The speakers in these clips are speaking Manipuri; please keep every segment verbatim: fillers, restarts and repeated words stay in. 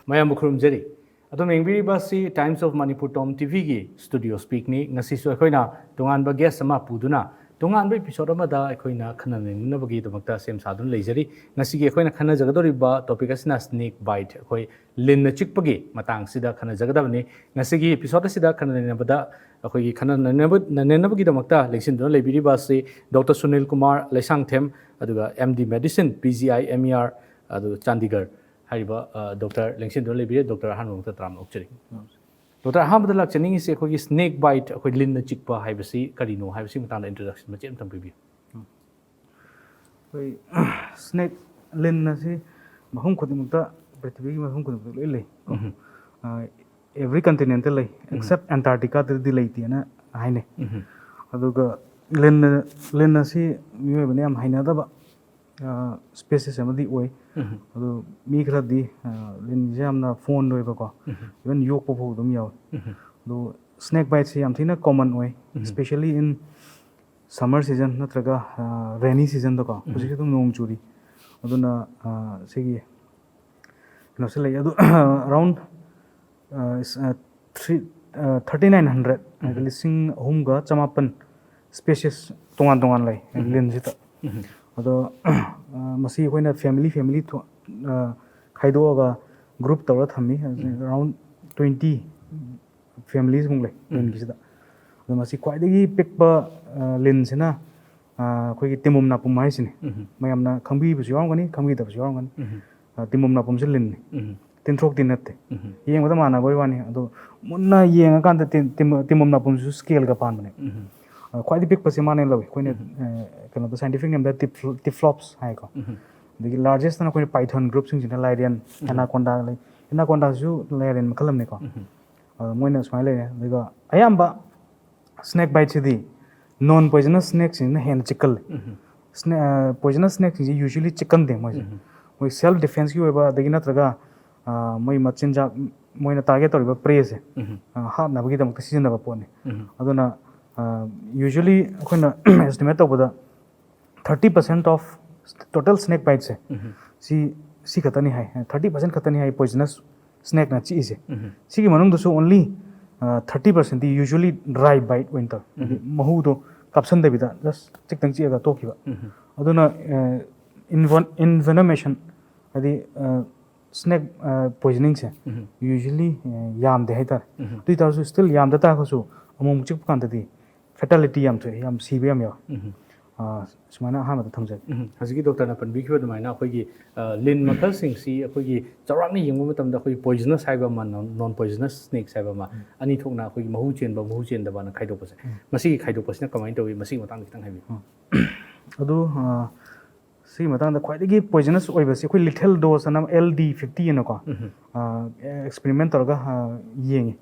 ꯃꯌꯥꯝꯕꯨ ꯈꯨꯔꯨꯝꯖꯔꯤ꯫ ꯑꯗꯣꯝ ꯌꯦꯡꯕꯤꯔꯤꯕ ꯑꯁꯤ Times of Manipur Tom T ꯚꯤꯒꯤ ꯁ꯭ꯇꯨꯗꯤꯑꯣ ꯁ꯭ꯄꯤꯛꯅꯤ꯫ ꯉꯁꯤꯁꯨ ꯑꯩꯈꯣꯏꯅ ꯇꯣꯉꯥꯟꯕ ꯒꯦꯁ ꯑꯃ ꯄꯨꯗꯨꯅ ꯇꯣꯉꯥꯟꯕ ꯏꯄꯤꯁꯣꯗ ꯑꯃꯗ ꯑꯩꯈꯣꯏꯅ ꯈꯟꯅ ꯅꯩꯅꯅꯕꯒꯤꯗꯃꯛꯇ ꯁꯦꯝ ꯁꯥꯗꯨꯅ ꯂꯩꯖꯔꯤ꯫ ꯉꯁꯤꯒꯤ ꯑꯩꯈꯣꯏꯅ ꯈꯟꯅꯖꯒꯗꯧꯔꯤꯕ ꯇꯣꯄꯤꯛ ꯑꯁꯤꯅ ꯁ꯭ꯅꯦꯛ ꯕꯥꯏꯠ, ꯑꯩꯈꯣꯏ ꯂꯤꯟꯅ ꯆꯤꯛꯄꯒꯤ ꯃꯇꯥꯡꯁꯤꯗ ꯈꯟꯅꯖꯒꯗꯕꯅꯤ꯫ ꯉꯁꯤꯒꯤ ꯏꯄꯤꯁꯣꯗ ꯑꯁꯤꯗ ꯈꯟꯅ ꯅꯩꯅꯕꯗ ꯑꯩꯈꯣꯏꯒꯤ ꯈꯟꯅ ꯅꯩꯅꯕ-, ꯅꯩꯅꯅꯕꯒꯤꯗꯃꯛꯇ ꯂꯦꯡꯁꯤꯟꯗꯨꯅ ꯂꯩꯕꯤꯔꯤꯕ ꯑꯁꯤ ꯗꯣꯛꯇꯔ ꯁꯨꯅꯤꯜ ꯀꯨꯃꯥꯔ ꯂꯩꯁꯥꯡꯊꯦꯝ, ꯑꯗꯨꯒ M D medicine, P G I M E R, ꯑꯗꯨꯒ ꯆꯥꯟꯗꯤꯒꯔ ꯍꯥꯏꯔꯤꯕ, ꯑ, ꯗꯣꯛꯇꯔ ꯂꯦꯡꯁꯤꯟꯗꯨꯅ ꯂꯩꯕꯤꯔꯦ꯫ ꯗꯣꯛꯇꯔ, ꯑꯍꯥꯟꯕ ꯃꯛꯇꯗ ꯇꯔꯥꯝꯅ ꯑꯣꯛꯆꯔꯤ꯫ ꯗꯣꯛꯇꯔ, ꯑꯍꯥꯟꯕꯗ ꯂꯥꯛꯆꯅꯤꯡꯉꯤꯁꯦ ꯑꯩꯈꯣꯏꯒꯤ ꯁ꯭ꯅꯦꯛ ꯕꯥꯏꯠ, ꯑꯩꯈꯣꯏ ꯂꯤꯟꯅ ꯆꯤꯛꯄ ꯍꯥꯏꯕꯁꯤ ꯀꯔꯤꯅꯣ ꯍꯥꯏꯕꯁꯤ ꯃꯇꯥꯡꯗ ꯏꯟꯇ꯭ꯔꯣꯗꯛꯁꯟ ꯃꯆꯦꯠ ꯑꯃꯇꯪ ꯄꯤꯕꯤꯌꯨ꯫ ꯑꯩꯈꯣꯏ ꯁ꯭ꯅꯦꯛ, ꯂꯤꯟ ꯑꯁꯤ ꯃꯐꯝ ꯈꯨꯗꯤꯡꯃꯛꯇ, ꯄ꯭ꯔꯤꯊꯤꯕꯤꯒꯤ ꯃꯐꯝ ꯈꯨꯗꯤꯡꯃꯛꯇ ꯂꯣꯏ ꯂꯩ꯫ ꯎꯝ꯫ ꯑ, ꯑꯦꯚ꯭ꯔꯤ ꯀꯟꯇꯤꯅꯦꯟꯇ ꯂꯩ, ꯎꯝ꯫ ꯑꯦꯛꯁꯦꯞ ꯑꯦꯟꯇꯥꯔꯛꯇꯤꯀꯥꯗꯗꯤ ꯂꯩꯇꯦꯅ ꯍꯥꯏꯅꯩ꯫ ꯎꯝ꯫ ꯑꯗꯨꯒ ꯂꯤꯟ, ꯂꯤꯟ ꯑꯁꯤ ꯃꯤꯑꯣꯏꯕꯅ ꯌꯥꯝ ꯍꯩꯅꯗꯕ, ꯑ, ꯁ꯭ꯄꯦꯁꯤꯁ ꯑꯃꯗꯤ ꯑꯣꯏ꯫ ꯎꯝ꯫ ꯑꯗꯨ ꯃꯤ ꯈꯔꯗꯤ, ꯑ, ꯂꯤꯟꯁꯦ ꯌꯥꯝꯅ ꯐꯣꯟ ꯑꯣꯏꯕꯀꯣ, ꯎꯝ꯫ ꯏꯚꯟ ꯌꯣꯛꯄ ꯐꯥꯎ ꯑꯗꯨꯝ ꯌꯥꯎꯏ꯫ ꯎꯝ꯫ ꯑꯗꯨ ꯁ꯭ꯅꯦꯛ ꯕꯥꯏꯠꯁꯦ ꯌꯥꯝ ꯊꯤꯅ ꯀꯣꯃꯟ ꯑꯣꯏ, ꯎꯝ꯫ ꯏꯁꯄꯦꯁꯦꯜꯂꯤ ꯏꯟ ꯁꯝꯃꯔ ꯁꯤꯖꯟ ꯅꯠꯇ꯭ꯔꯒ, ꯑ, ꯔꯦꯅꯤ ꯁꯤꯖꯟꯗꯀꯣ, ꯎꯝ꯫ ꯍꯧꯖꯤꯛꯁꯨ ꯑꯗꯨꯝ ꯅꯣꯡ ꯆꯨꯔꯤ꯫ ꯑꯗꯨꯅ, ꯑ, ꯁꯤꯒꯤ ꯀꯩꯅꯣꯁꯦ ꯂꯩ꯫ ꯑꯗꯨ ꯑꯔꯥꯎꯟ, ꯑ, ꯏꯁ-, ꯑ, ꯊ꯭ꯔꯤ, ꯑ, ꯊꯥꯔꯇꯤ ꯅꯥꯏꯟ ꯍꯟꯗ꯭ꯔꯦꯠ, ꯍꯥꯏꯗꯤ ꯎꯝ꯫ ꯂꯤꯁꯤꯡ ꯑꯍꯨꯝꯒ ꯆꯃꯥꯄꯟ ꯁ꯭ꯄꯦꯁꯤꯁ ꯇꯣꯉꯥꯟ ꯇꯣꯉꯥꯟ ꯂꯩ ꯎꯝ꯫ ꯂꯤꯟꯁꯤꯗ꯫ ꯎꯝ꯫ ꯑꯗꯣ, ꯑ, ꯃꯁꯤ ꯑꯩꯈꯣꯏꯅ ꯐꯦꯃꯤꯂꯤ, ꯐꯦꯃꯤꯂꯤ ꯊꯣ-, ꯑ, ꯈꯥꯏꯗꯣꯛꯑꯒ ꯒ꯭ꯔꯨꯞ ꯇꯧꯔ ꯊꯝꯃꯤ꯫ ꯎꯝ꯫ ꯑꯔꯥꯎꯟ ꯇ꯭ꯋꯦꯟꯇꯤ ꯐꯦꯃꯤꯂꯤꯁꯃꯨꯛ ꯂꯩ ꯎꯝ꯫ ꯂꯤꯟꯒꯤꯁꯤꯗ꯫ ꯑꯗꯣ ꯃꯁꯤ ꯈ꯭ꯋꯥꯏꯗꯒꯤ ꯄꯤꯛꯄ, ꯑ, ꯂꯤꯟꯁꯤꯅ, ꯑ, ꯑꯩꯈꯣꯏꯒꯤ ꯇꯤꯃꯨꯝ ꯅꯥꯄꯨꯝ ꯍꯥꯏꯁꯤꯅꯤ꯫ ꯎꯝ꯫ ꯃꯌꯥꯝꯅ ꯈꯪꯕꯤꯕꯁꯨ ꯌꯥꯎꯔꯝꯒꯅꯤ, ꯈꯪꯕꯤꯗꯕꯁꯨ ꯌꯥꯎꯔꯝꯒꯅꯤ꯫ ꯎꯝ꯫ ꯑ, ꯇꯤꯃꯨꯝ ꯅꯥꯄꯨꯝꯁꯦ ꯂꯤꯟꯅꯤ꯫ ꯎꯝ꯫ ꯇꯤꯟꯊ꯭ꯔꯣꯛꯇꯤ ꯅꯠꯇꯦ꯫ ꯎꯝ꯫ ꯌꯦꯡꯕꯗ ꯃꯥꯟꯅꯕ ꯑꯣꯏ ꯋꯥꯅꯤ꯫ ꯑꯗꯣ ꯃꯨꯟꯅ ꯌꯦꯡꯉꯀꯥꯟꯗ ꯇꯤꯟ-, ꯇꯤꯝ-, ꯇꯤꯃꯨꯝ ꯅꯥꯄꯨꯝꯁꯤꯁꯨ ꯁ꯭ꯀꯦꯜꯒ ꯄꯥꯟꯕꯅꯦ꯫ ꯎꯝ꯫ ꯑ, ꯈ꯭ꯋꯥꯏꯗꯒꯤ ꯄꯤꯛꯄꯁꯦ ꯃꯥꯅ ꯂꯧꯏ꯫ ꯑꯩꯈꯣꯏꯅ, ꯎꯝ꯫ ꯑ, ꯀꯩꯅꯣꯗ, ꯁꯥꯏꯟꯇꯤꯐꯤꯛ ꯅꯦꯝꯗ ꯇꯤꯞ-, ꯇꯤꯐ꯭ꯂꯣꯞꯁ ꯍꯥꯏꯀꯣ꯫ ꯎꯝ꯫ ꯑꯗꯒꯤ ꯂꯥꯔꯖꯦꯁꯇꯅ ꯑꯩꯈꯣꯏꯅ ꯄꯥꯏꯊꯟ ꯒ꯭ꯔꯨꯞꯁꯤꯡꯁꯤꯅ ꯂꯥꯏꯔꯦꯟ, ꯎꯝ꯫ ꯑꯦꯅꯥꯀꯣꯟꯗꯥ ꯂꯩ꯫ ꯑꯦꯅꯥꯀꯣꯟꯗꯥꯁꯤꯁꯨ ꯂꯥꯏꯔꯦꯟ ꯃꯈꯜ ꯑꯃꯅꯤꯀꯣ꯫ ꯎꯝ꯫ ꯑꯗꯣ ꯃꯣꯏꯅ ꯁꯨꯃꯥꯏꯅ ꯂꯩꯔꯦ꯫ ꯑꯗꯨꯒ ꯑꯌꯥꯝꯕ ꯁ꯭ꯅꯦꯛ ꯕꯥꯏꯠꯁꯤꯗꯤ ꯅꯣꯟ ꯄꯣꯏꯖꯅꯁ ꯁ꯭ꯅꯦꯛꯁꯤꯡꯁꯤꯅ ꯍꯦꯟꯅ ꯆꯤꯛꯀꯜꯂꯤ꯫ ꯎꯝ꯫ ꯁ꯭ꯅꯦ-, ꯑ, ꯄꯣꯏꯖꯅꯁ ꯁ꯭ꯅꯦꯛꯁꯤꯡꯁꯦ ꯌꯨꯖ꯭ꯋꯦꯂꯤ ꯆꯤꯛꯀꯟꯗꯦ ꯃꯣꯏꯁꯦ꯫ ꯎꯝ꯫ ꯃꯣꯏ ꯁꯦꯜꯐ ꯗꯤꯐꯦꯟꯁꯀꯤ ꯑꯣꯏꯕ, ꯑꯗꯒꯤ ꯅꯠꯇ꯭ꯔꯒ, ꯑ, ꯃꯣꯏ ꯃꯆꯤꯟꯖꯥꯛ, ꯃꯣꯏꯅ ꯇꯥꯔꯒꯦꯠ ꯇꯧꯔꯤꯕ ꯄ꯭ꯔꯦꯁꯦ, ꯎꯝ꯫ ꯑ, ꯍꯥꯠꯅꯕꯒꯤꯗꯃꯛꯇ ꯁꯤꯖꯤꯟꯅꯕ ꯄꯣꯠꯅꯤ꯫ ꯎꯝ꯫ ꯑꯗꯨꯅ, ꯑ, ꯌꯨꯖ꯭ꯋꯦꯂꯤ ꯑꯩꯈꯣꯏꯅ ꯑꯦꯁꯇꯤꯃꯦꯠ ꯇꯧꯕꯗ thirty percent of total snake biteꯁꯦ, ꯎꯝ꯫ ꯁꯤ, ꯁꯤ ꯈꯛꯇꯅꯤ ꯍꯥꯏ, thirty percent ꯈꯛꯇꯅꯤ ꯍꯥꯏ ꯄꯣꯏꯖꯅꯁ ꯁ꯭ꯅꯦꯛꯅ ꯆꯤꯛꯏꯁꯦ꯫ ꯁꯤꯒꯤ ꯃꯅꯨꯡꯗꯁꯨ only thirty percent ꯗꯤ usually dry bite ꯑꯣꯏꯅ ꯇꯧꯋꯦ, ꯍꯥꯏꯗꯤ ꯃꯍꯨꯗꯣ ꯀꯥꯞꯁꯟꯗꯕꯤꯗ just ꯆꯤꯛꯇꯪ ꯆꯤꯛꯑꯒ ꯇꯣꯛꯈꯤꯕ꯫ ꯑꯗꯨꯅ envenomation, ꯍꯥꯏꯗꯤ ꯁ꯭ꯅꯦꯛ ꯄꯣꯏꯖꯅꯤꯡꯁꯦ usually ꯌꯥꯝꯗꯦ ꯍꯥꯏꯇꯥꯔꯦ꯫ ꯑꯗꯨ ꯑꯣꯏꯇꯥꯔꯁꯨ still ꯌꯥꯝꯗ ꯇꯥꯔꯒꯁꯨ ꯑꯃꯨꯛ ꯑꯃꯨꯛ ꯆꯤꯛꯄ ꯀꯥꯟꯗꯗꯤ ꯐꯦꯇꯥꯂꯤꯇꯤ ꯌꯥꯝ ꯊꯣꯛꯑꯦ, ꯌꯥꯝ ꯁꯤꯕ ꯌꯥꯝ ꯌꯥꯎꯋꯦ꯫ ꯁꯨꯃꯥꯏꯅ ꯑꯍꯥꯟꯕꯗ ꯊꯝꯖꯒꯦ꯫ ꯍꯧꯖꯤꯛꯀꯤ ꯗꯣꯛꯇꯔꯅ ꯄꯟꯕꯤꯈꯤꯕ ꯑꯗꯨꯃꯥꯏꯅ ꯑꯩꯈꯣꯏꯒꯤ ꯂꯤꯟ ꯃꯈꯜꯁꯤꯡꯁꯤ ꯑꯩꯈꯣꯏꯒꯤ ꯆꯥꯎꯔꯥꯛꯅ ꯌꯦꯡꯕ ꯃꯇꯝꯗ ꯑꯩꯈꯣꯏꯒꯤ ꯄꯣꯏꯖꯅꯁ ꯍꯥꯏꯕ ꯑꯃ, ꯅꯣꯟ ꯄꯣꯏꯖꯅꯁ ꯁ꯭ꯅꯦꯛꯁ ꯍꯥꯏꯕ ꯑꯃ, ꯑꯅꯤ ꯊꯣꯛꯅ ꯑꯩꯈꯣꯏꯒꯤ ꯃꯍꯨ ꯆꯦꯟꯕ, ꯃꯍꯨ ꯆꯦꯟꯗꯕꯅ ꯈꯥꯏꯗꯣꯛꯄꯁꯦ, ꯃꯁꯤꯒꯤ ꯈꯥꯏꯗꯣꯛꯄꯁꯤꯅ ꯀꯃꯥꯏꯅ ꯇꯧꯏ? ꯃꯁꯤꯒꯤ ꯃꯇꯥꯡꯗ ꯈꯤꯇꯪ ꯍꯥꯏꯕꯤꯌꯨ꯫ ꯑꯗꯨ ꯁꯤꯒꯤ ꯃꯇꯥꯡꯗ ꯈ꯭ꯋꯥꯏꯗꯒꯤ ꯄꯣꯏꯖꯅꯁ ꯑꯣꯏꯕꯁꯤ ꯑꯩꯈꯣꯏ ꯂꯤꯊꯦꯜ ꯗꯣꯁ ꯑꯅ, L D fifty ꯑꯅꯀꯣ, ꯑꯦꯛꯁꯄꯦꯔꯤꯃꯦꯟ ꯇꯧꯔꯒ ꯌꯦꯡꯉꯤ꯫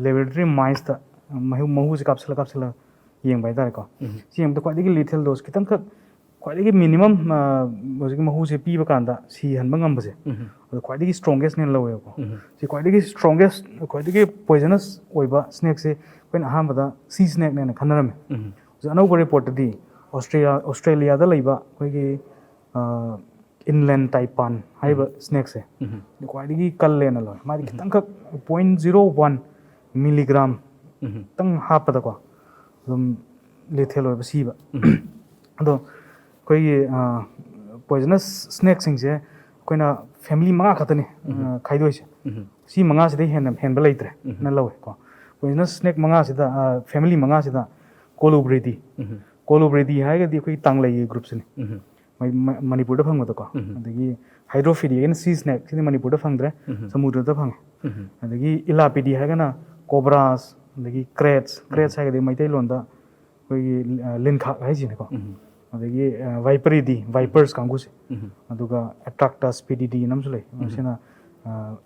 ꯂꯦꯕꯣꯔꯦꯇꯔꯤ ꯃꯥꯏꯁꯇ ꯃꯍꯨ ꯃꯍꯨꯁꯦ ꯀꯥꯞꯁꯤꯜꯂ ꯀꯥꯞꯁꯤꯜꯂ ꯌꯦꯡꯕ ꯍꯥꯏꯇꯥꯔꯦꯀꯣ꯫ ꯁꯤ ꯌꯦꯡꯕꯗ ꯈ꯭ꯋꯥꯏꯗꯒꯤ ꯂꯤꯊꯦꯜ ꯗꯣꯁ ꯈꯤꯇꯪꯈꯛ, ꯈ꯭ꯋꯥꯏꯗꯒꯤ ꯃꯤꯅꯤꯃꯝ ꯍꯧꯖꯤꯛꯀꯤ ꯃꯍꯨꯁꯦ ꯄꯤꯕ ꯀꯥꯟꯗ ꯁꯤꯍꯟꯕ ꯉꯝꯕꯁꯦ, ꯑꯗꯣ ꯈ꯭ꯋꯥꯏꯗꯒꯤ ꯁ꯭ꯇ꯭ꯔꯣꯡꯒꯦꯁꯅꯦꯅ ꯂꯧꯋꯦꯕꯀꯣ꯫ ꯁꯤ ꯈ꯭ꯋꯥꯏꯗꯒꯤ ꯁ꯭ꯇ꯭ꯔꯣꯡꯒꯦꯁ, ꯈ꯭ꯋꯥꯏꯗꯒꯤ ꯄꯣꯏꯖꯅꯁ ꯑꯣꯏꯕ ꯁ꯭ꯅꯦꯛꯁꯦ ꯑꯩꯈꯣꯏꯅ ꯑꯍꯥꯟꯕꯗ ꯁꯤ ꯁ꯭ꯅꯦꯛꯅꯦꯅ ꯈꯟꯅꯔꯝꯃꯤ꯫ ꯍꯧꯖꯤꯛ ꯑꯅꯧꯕ ꯔꯤꯄꯣꯔꯠꯇꯗꯤ ꯑꯣꯁꯇ꯭ꯔꯦꯂꯤꯌꯥ, ꯑꯣꯁꯇ꯭ꯔꯦꯂꯤꯌꯥꯗ ꯂꯩꯕ ꯑꯩꯈꯣꯏꯒꯤ ꯏꯟꯂꯦꯟ ꯇꯥꯏꯄꯥꯟ ꯍꯥꯏꯔꯤꯕ ꯁ꯭ꯅꯦꯛꯁꯦ ꯈ꯭ꯋꯥꯏꯗꯒꯤ ꯀꯜꯂꯦꯅ ꯂꯧꯋꯦ꯫ ꯃꯥꯗꯤ ꯈꯤꯇꯪꯈꯛ point zero one milligram ꯈꯤꯇꯪ ꯍꯥꯞꯄꯗꯀꯣ ꯑꯗꯨꯝ ꯂꯤꯊꯦꯜ ꯑꯣꯏꯕ ꯁꯤꯕ꯫ ꯑꯗꯣ ꯑꯩꯈꯣꯏꯒꯤ ꯄꯣꯏꯖꯅꯁ ꯁ꯭ꯅꯦꯛꯁꯤꯡꯁꯦ ꯑꯩꯈꯣꯏꯅ ꯐꯦꯃꯤꯂꯤ ꯃꯉꯥ ꯈꯛꯇꯅꯤ ꯈꯥꯏꯗꯣꯛꯏꯁꯦ꯫ ꯁꯤ ꯃꯉꯥꯁꯤꯗꯩ ꯍꯦꯟꯅ ꯍꯦꯟꯕ ꯂꯩꯇ꯭ꯔꯦ ꯅ ꯂꯧꯋꯦꯀꯣ꯫ ꯄꯣꯏꯖꯅꯁ ꯁ꯭ꯅꯦꯛ ꯃꯉꯥꯁꯤꯗ, ꯐꯦꯃꯤꯂꯤ ꯃꯉꯥꯁꯤꯗ ꯀꯣꯂꯨꯕ꯭ꯔꯤꯗꯤ, ꯀꯣꯂꯨꯕ꯭ꯔꯤꯗꯤ ꯍꯥꯏꯔꯒꯗꯤ ꯑꯩꯈꯣꯏꯒꯤ ꯇꯥꯡꯂꯩꯒꯤ ꯒ꯭ꯔꯨꯞꯁꯤꯅꯤ꯫ ꯃꯅꯤꯄꯨꯔꯗ ꯐꯪꯕꯗꯀꯣ꯫ ꯑꯗꯒꯤ ꯍꯥꯏꯗ꯭ꯔꯣꯐꯤꯗꯤ ꯍꯥꯏꯒꯅ ꯁꯤ ꯁ꯭ꯅꯦꯛ, ꯁꯤꯗꯤ ꯃꯅꯤꯄꯨꯔꯗ ꯐꯪꯗ꯭ꯔꯦ, ꯁꯃꯨꯗ꯭ꯔꯗ ꯐꯪꯉꯦ꯫ ꯑꯗꯒꯤ ꯏꯂꯥꯄꯤꯗꯤ ꯍꯥꯏꯔꯒꯅ ꯀꯣꯕ꯭ꯔꯥꯁ, ꯑꯗꯒꯤ ꯀ꯭ꯔꯦꯠꯁ, ꯀ꯭ꯔꯦꯠꯁ ꯍꯥꯏꯔꯒꯗꯤ ꯃꯩꯇꯩꯂꯣꯟꯗ ꯑꯩꯈꯣꯏꯒꯤ ꯂꯤꯟꯈꯥꯛ ꯍꯥꯏꯁꯤꯅꯦꯀꯣ꯫ ꯑꯗꯒꯤ ꯚꯥꯏꯄꯔꯤꯗꯤ, ꯚꯥꯏꯄꯔꯁ ꯀꯥꯡꯕꯨꯁꯦ꯫ ꯑꯗꯨꯒ ꯑꯦꯇ꯭ꯔꯥꯛꯇꯁ ꯄꯤꯗꯤꯗꯤ ꯑꯃꯁꯨ ꯂꯩ꯫ ꯃꯁꯤꯅ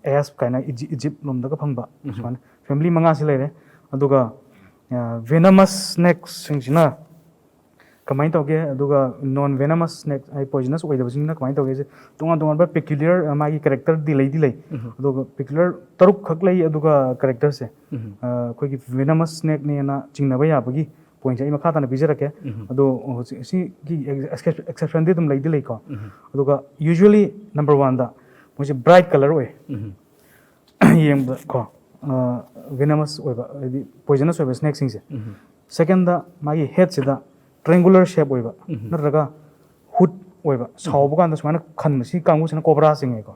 ꯑꯦꯁ ꯀꯥꯏꯅ ꯏꯖꯤꯞ ꯂꯣꯝꯗꯒ ꯐꯪꯕ ꯁꯨꯃꯥꯏꯅ ꯐꯦꯃꯤꯂꯤ ꯃꯉꯥꯁꯤ ꯂꯩꯔꯦ꯫ ꯑꯗꯨꯒ ꯚꯦꯅꯃꯁ ꯁ꯭ꯅꯦꯛꯁꯤꯡꯁꯤꯅ ꯀꯃꯥꯏꯅ ꯇꯧꯒꯦ? ꯑꯗꯨꯒ ꯅꯣꯟ ꯚꯦꯅꯃꯁ ꯁ꯭ꯅꯦꯛ, ꯍꯥꯏꯗꯤ ꯄꯣꯏꯖꯅꯁ ꯑꯣꯏꯗꯕꯁꯤꯡꯅ ꯀꯃꯥꯏꯅ ꯇꯧꯒꯦ? ꯁꯤ ꯇꯣꯉꯥꯟ ꯇꯣꯉꯥꯟꯕ ꯄꯤꯀ꯭ꯌꯨꯂꯤꯌꯔ ꯃꯥꯒꯤ ꯀꯦꯔꯦꯛꯇꯔꯗꯤ ꯂꯩꯗꯤ ꯂꯩ꯫ ꯑꯗꯨꯒ ꯄꯤꯀ꯭ꯌꯨꯂꯤꯌꯔ ꯇꯔꯨꯛ ꯈꯛ ꯂꯩ꯫ ꯑꯗꯨꯒ ꯀꯦꯔꯦꯛꯇꯔꯁꯦ ꯑꯩꯈꯣꯏꯒꯤ ꯚꯦꯅꯃꯁ ꯁ꯭ꯅꯦꯛꯅꯦꯅ ꯆꯤꯡꯅꯕ ꯌꯥꯕꯒꯤ ꯄꯣꯏꯟꯠꯁꯦ ꯑꯩ ꯃꯈꯥ ꯇꯥꯅ ꯄꯤꯖꯔꯛꯀꯦ꯫ ꯑꯗꯣ ꯍꯧꯖꯤꯛ ꯁꯤꯒꯤ ꯑꯦꯛꯁꯦꯞꯁꯟꯗꯤ ꯑꯗꯨꯝ ꯂꯩꯗꯤ ꯂꯩꯀꯣ꯫ ꯑꯗꯨꯒ usually number one ꯗ ꯃꯣꯏꯁꯦ ꯕ꯭ꯔꯥꯏꯠ ꯀꯂꯔ ꯑꯣꯏ꯫ ꯌꯦꯡꯕꯗ ꯀꯣ, ꯚꯦꯅꯃꯁ ꯑꯣꯏꯕ, ꯍꯥꯏꯗꯤ ꯄꯣꯏꯖꯅꯁ ꯑꯣꯏꯕ ꯁ꯭ꯅꯦꯛꯁꯤꯡꯁꯦ꯫ ꯁꯦꯀꯦꯟꯗ, ꯃꯥꯒꯤ ꯍꯦꯠꯁꯤꯗ ꯇ꯭ꯔꯦꯡꯒꯨꯂꯔ ꯁꯦꯞ ꯑꯣꯏꯕ ꯅꯠꯇ꯭ꯔꯒ ꯍꯨꯠ ꯑꯣꯏꯕ, ꯁꯥꯎꯕ ꯀꯥꯟꯗ ꯁꯨꯃꯥꯏꯅ ꯈꯟꯕ, ꯁꯤ ꯀꯥꯡꯕꯨꯁꯤꯅ ꯀꯣꯕ꯭ꯔꯥ ꯆꯤꯡꯉꯦꯀꯣ꯫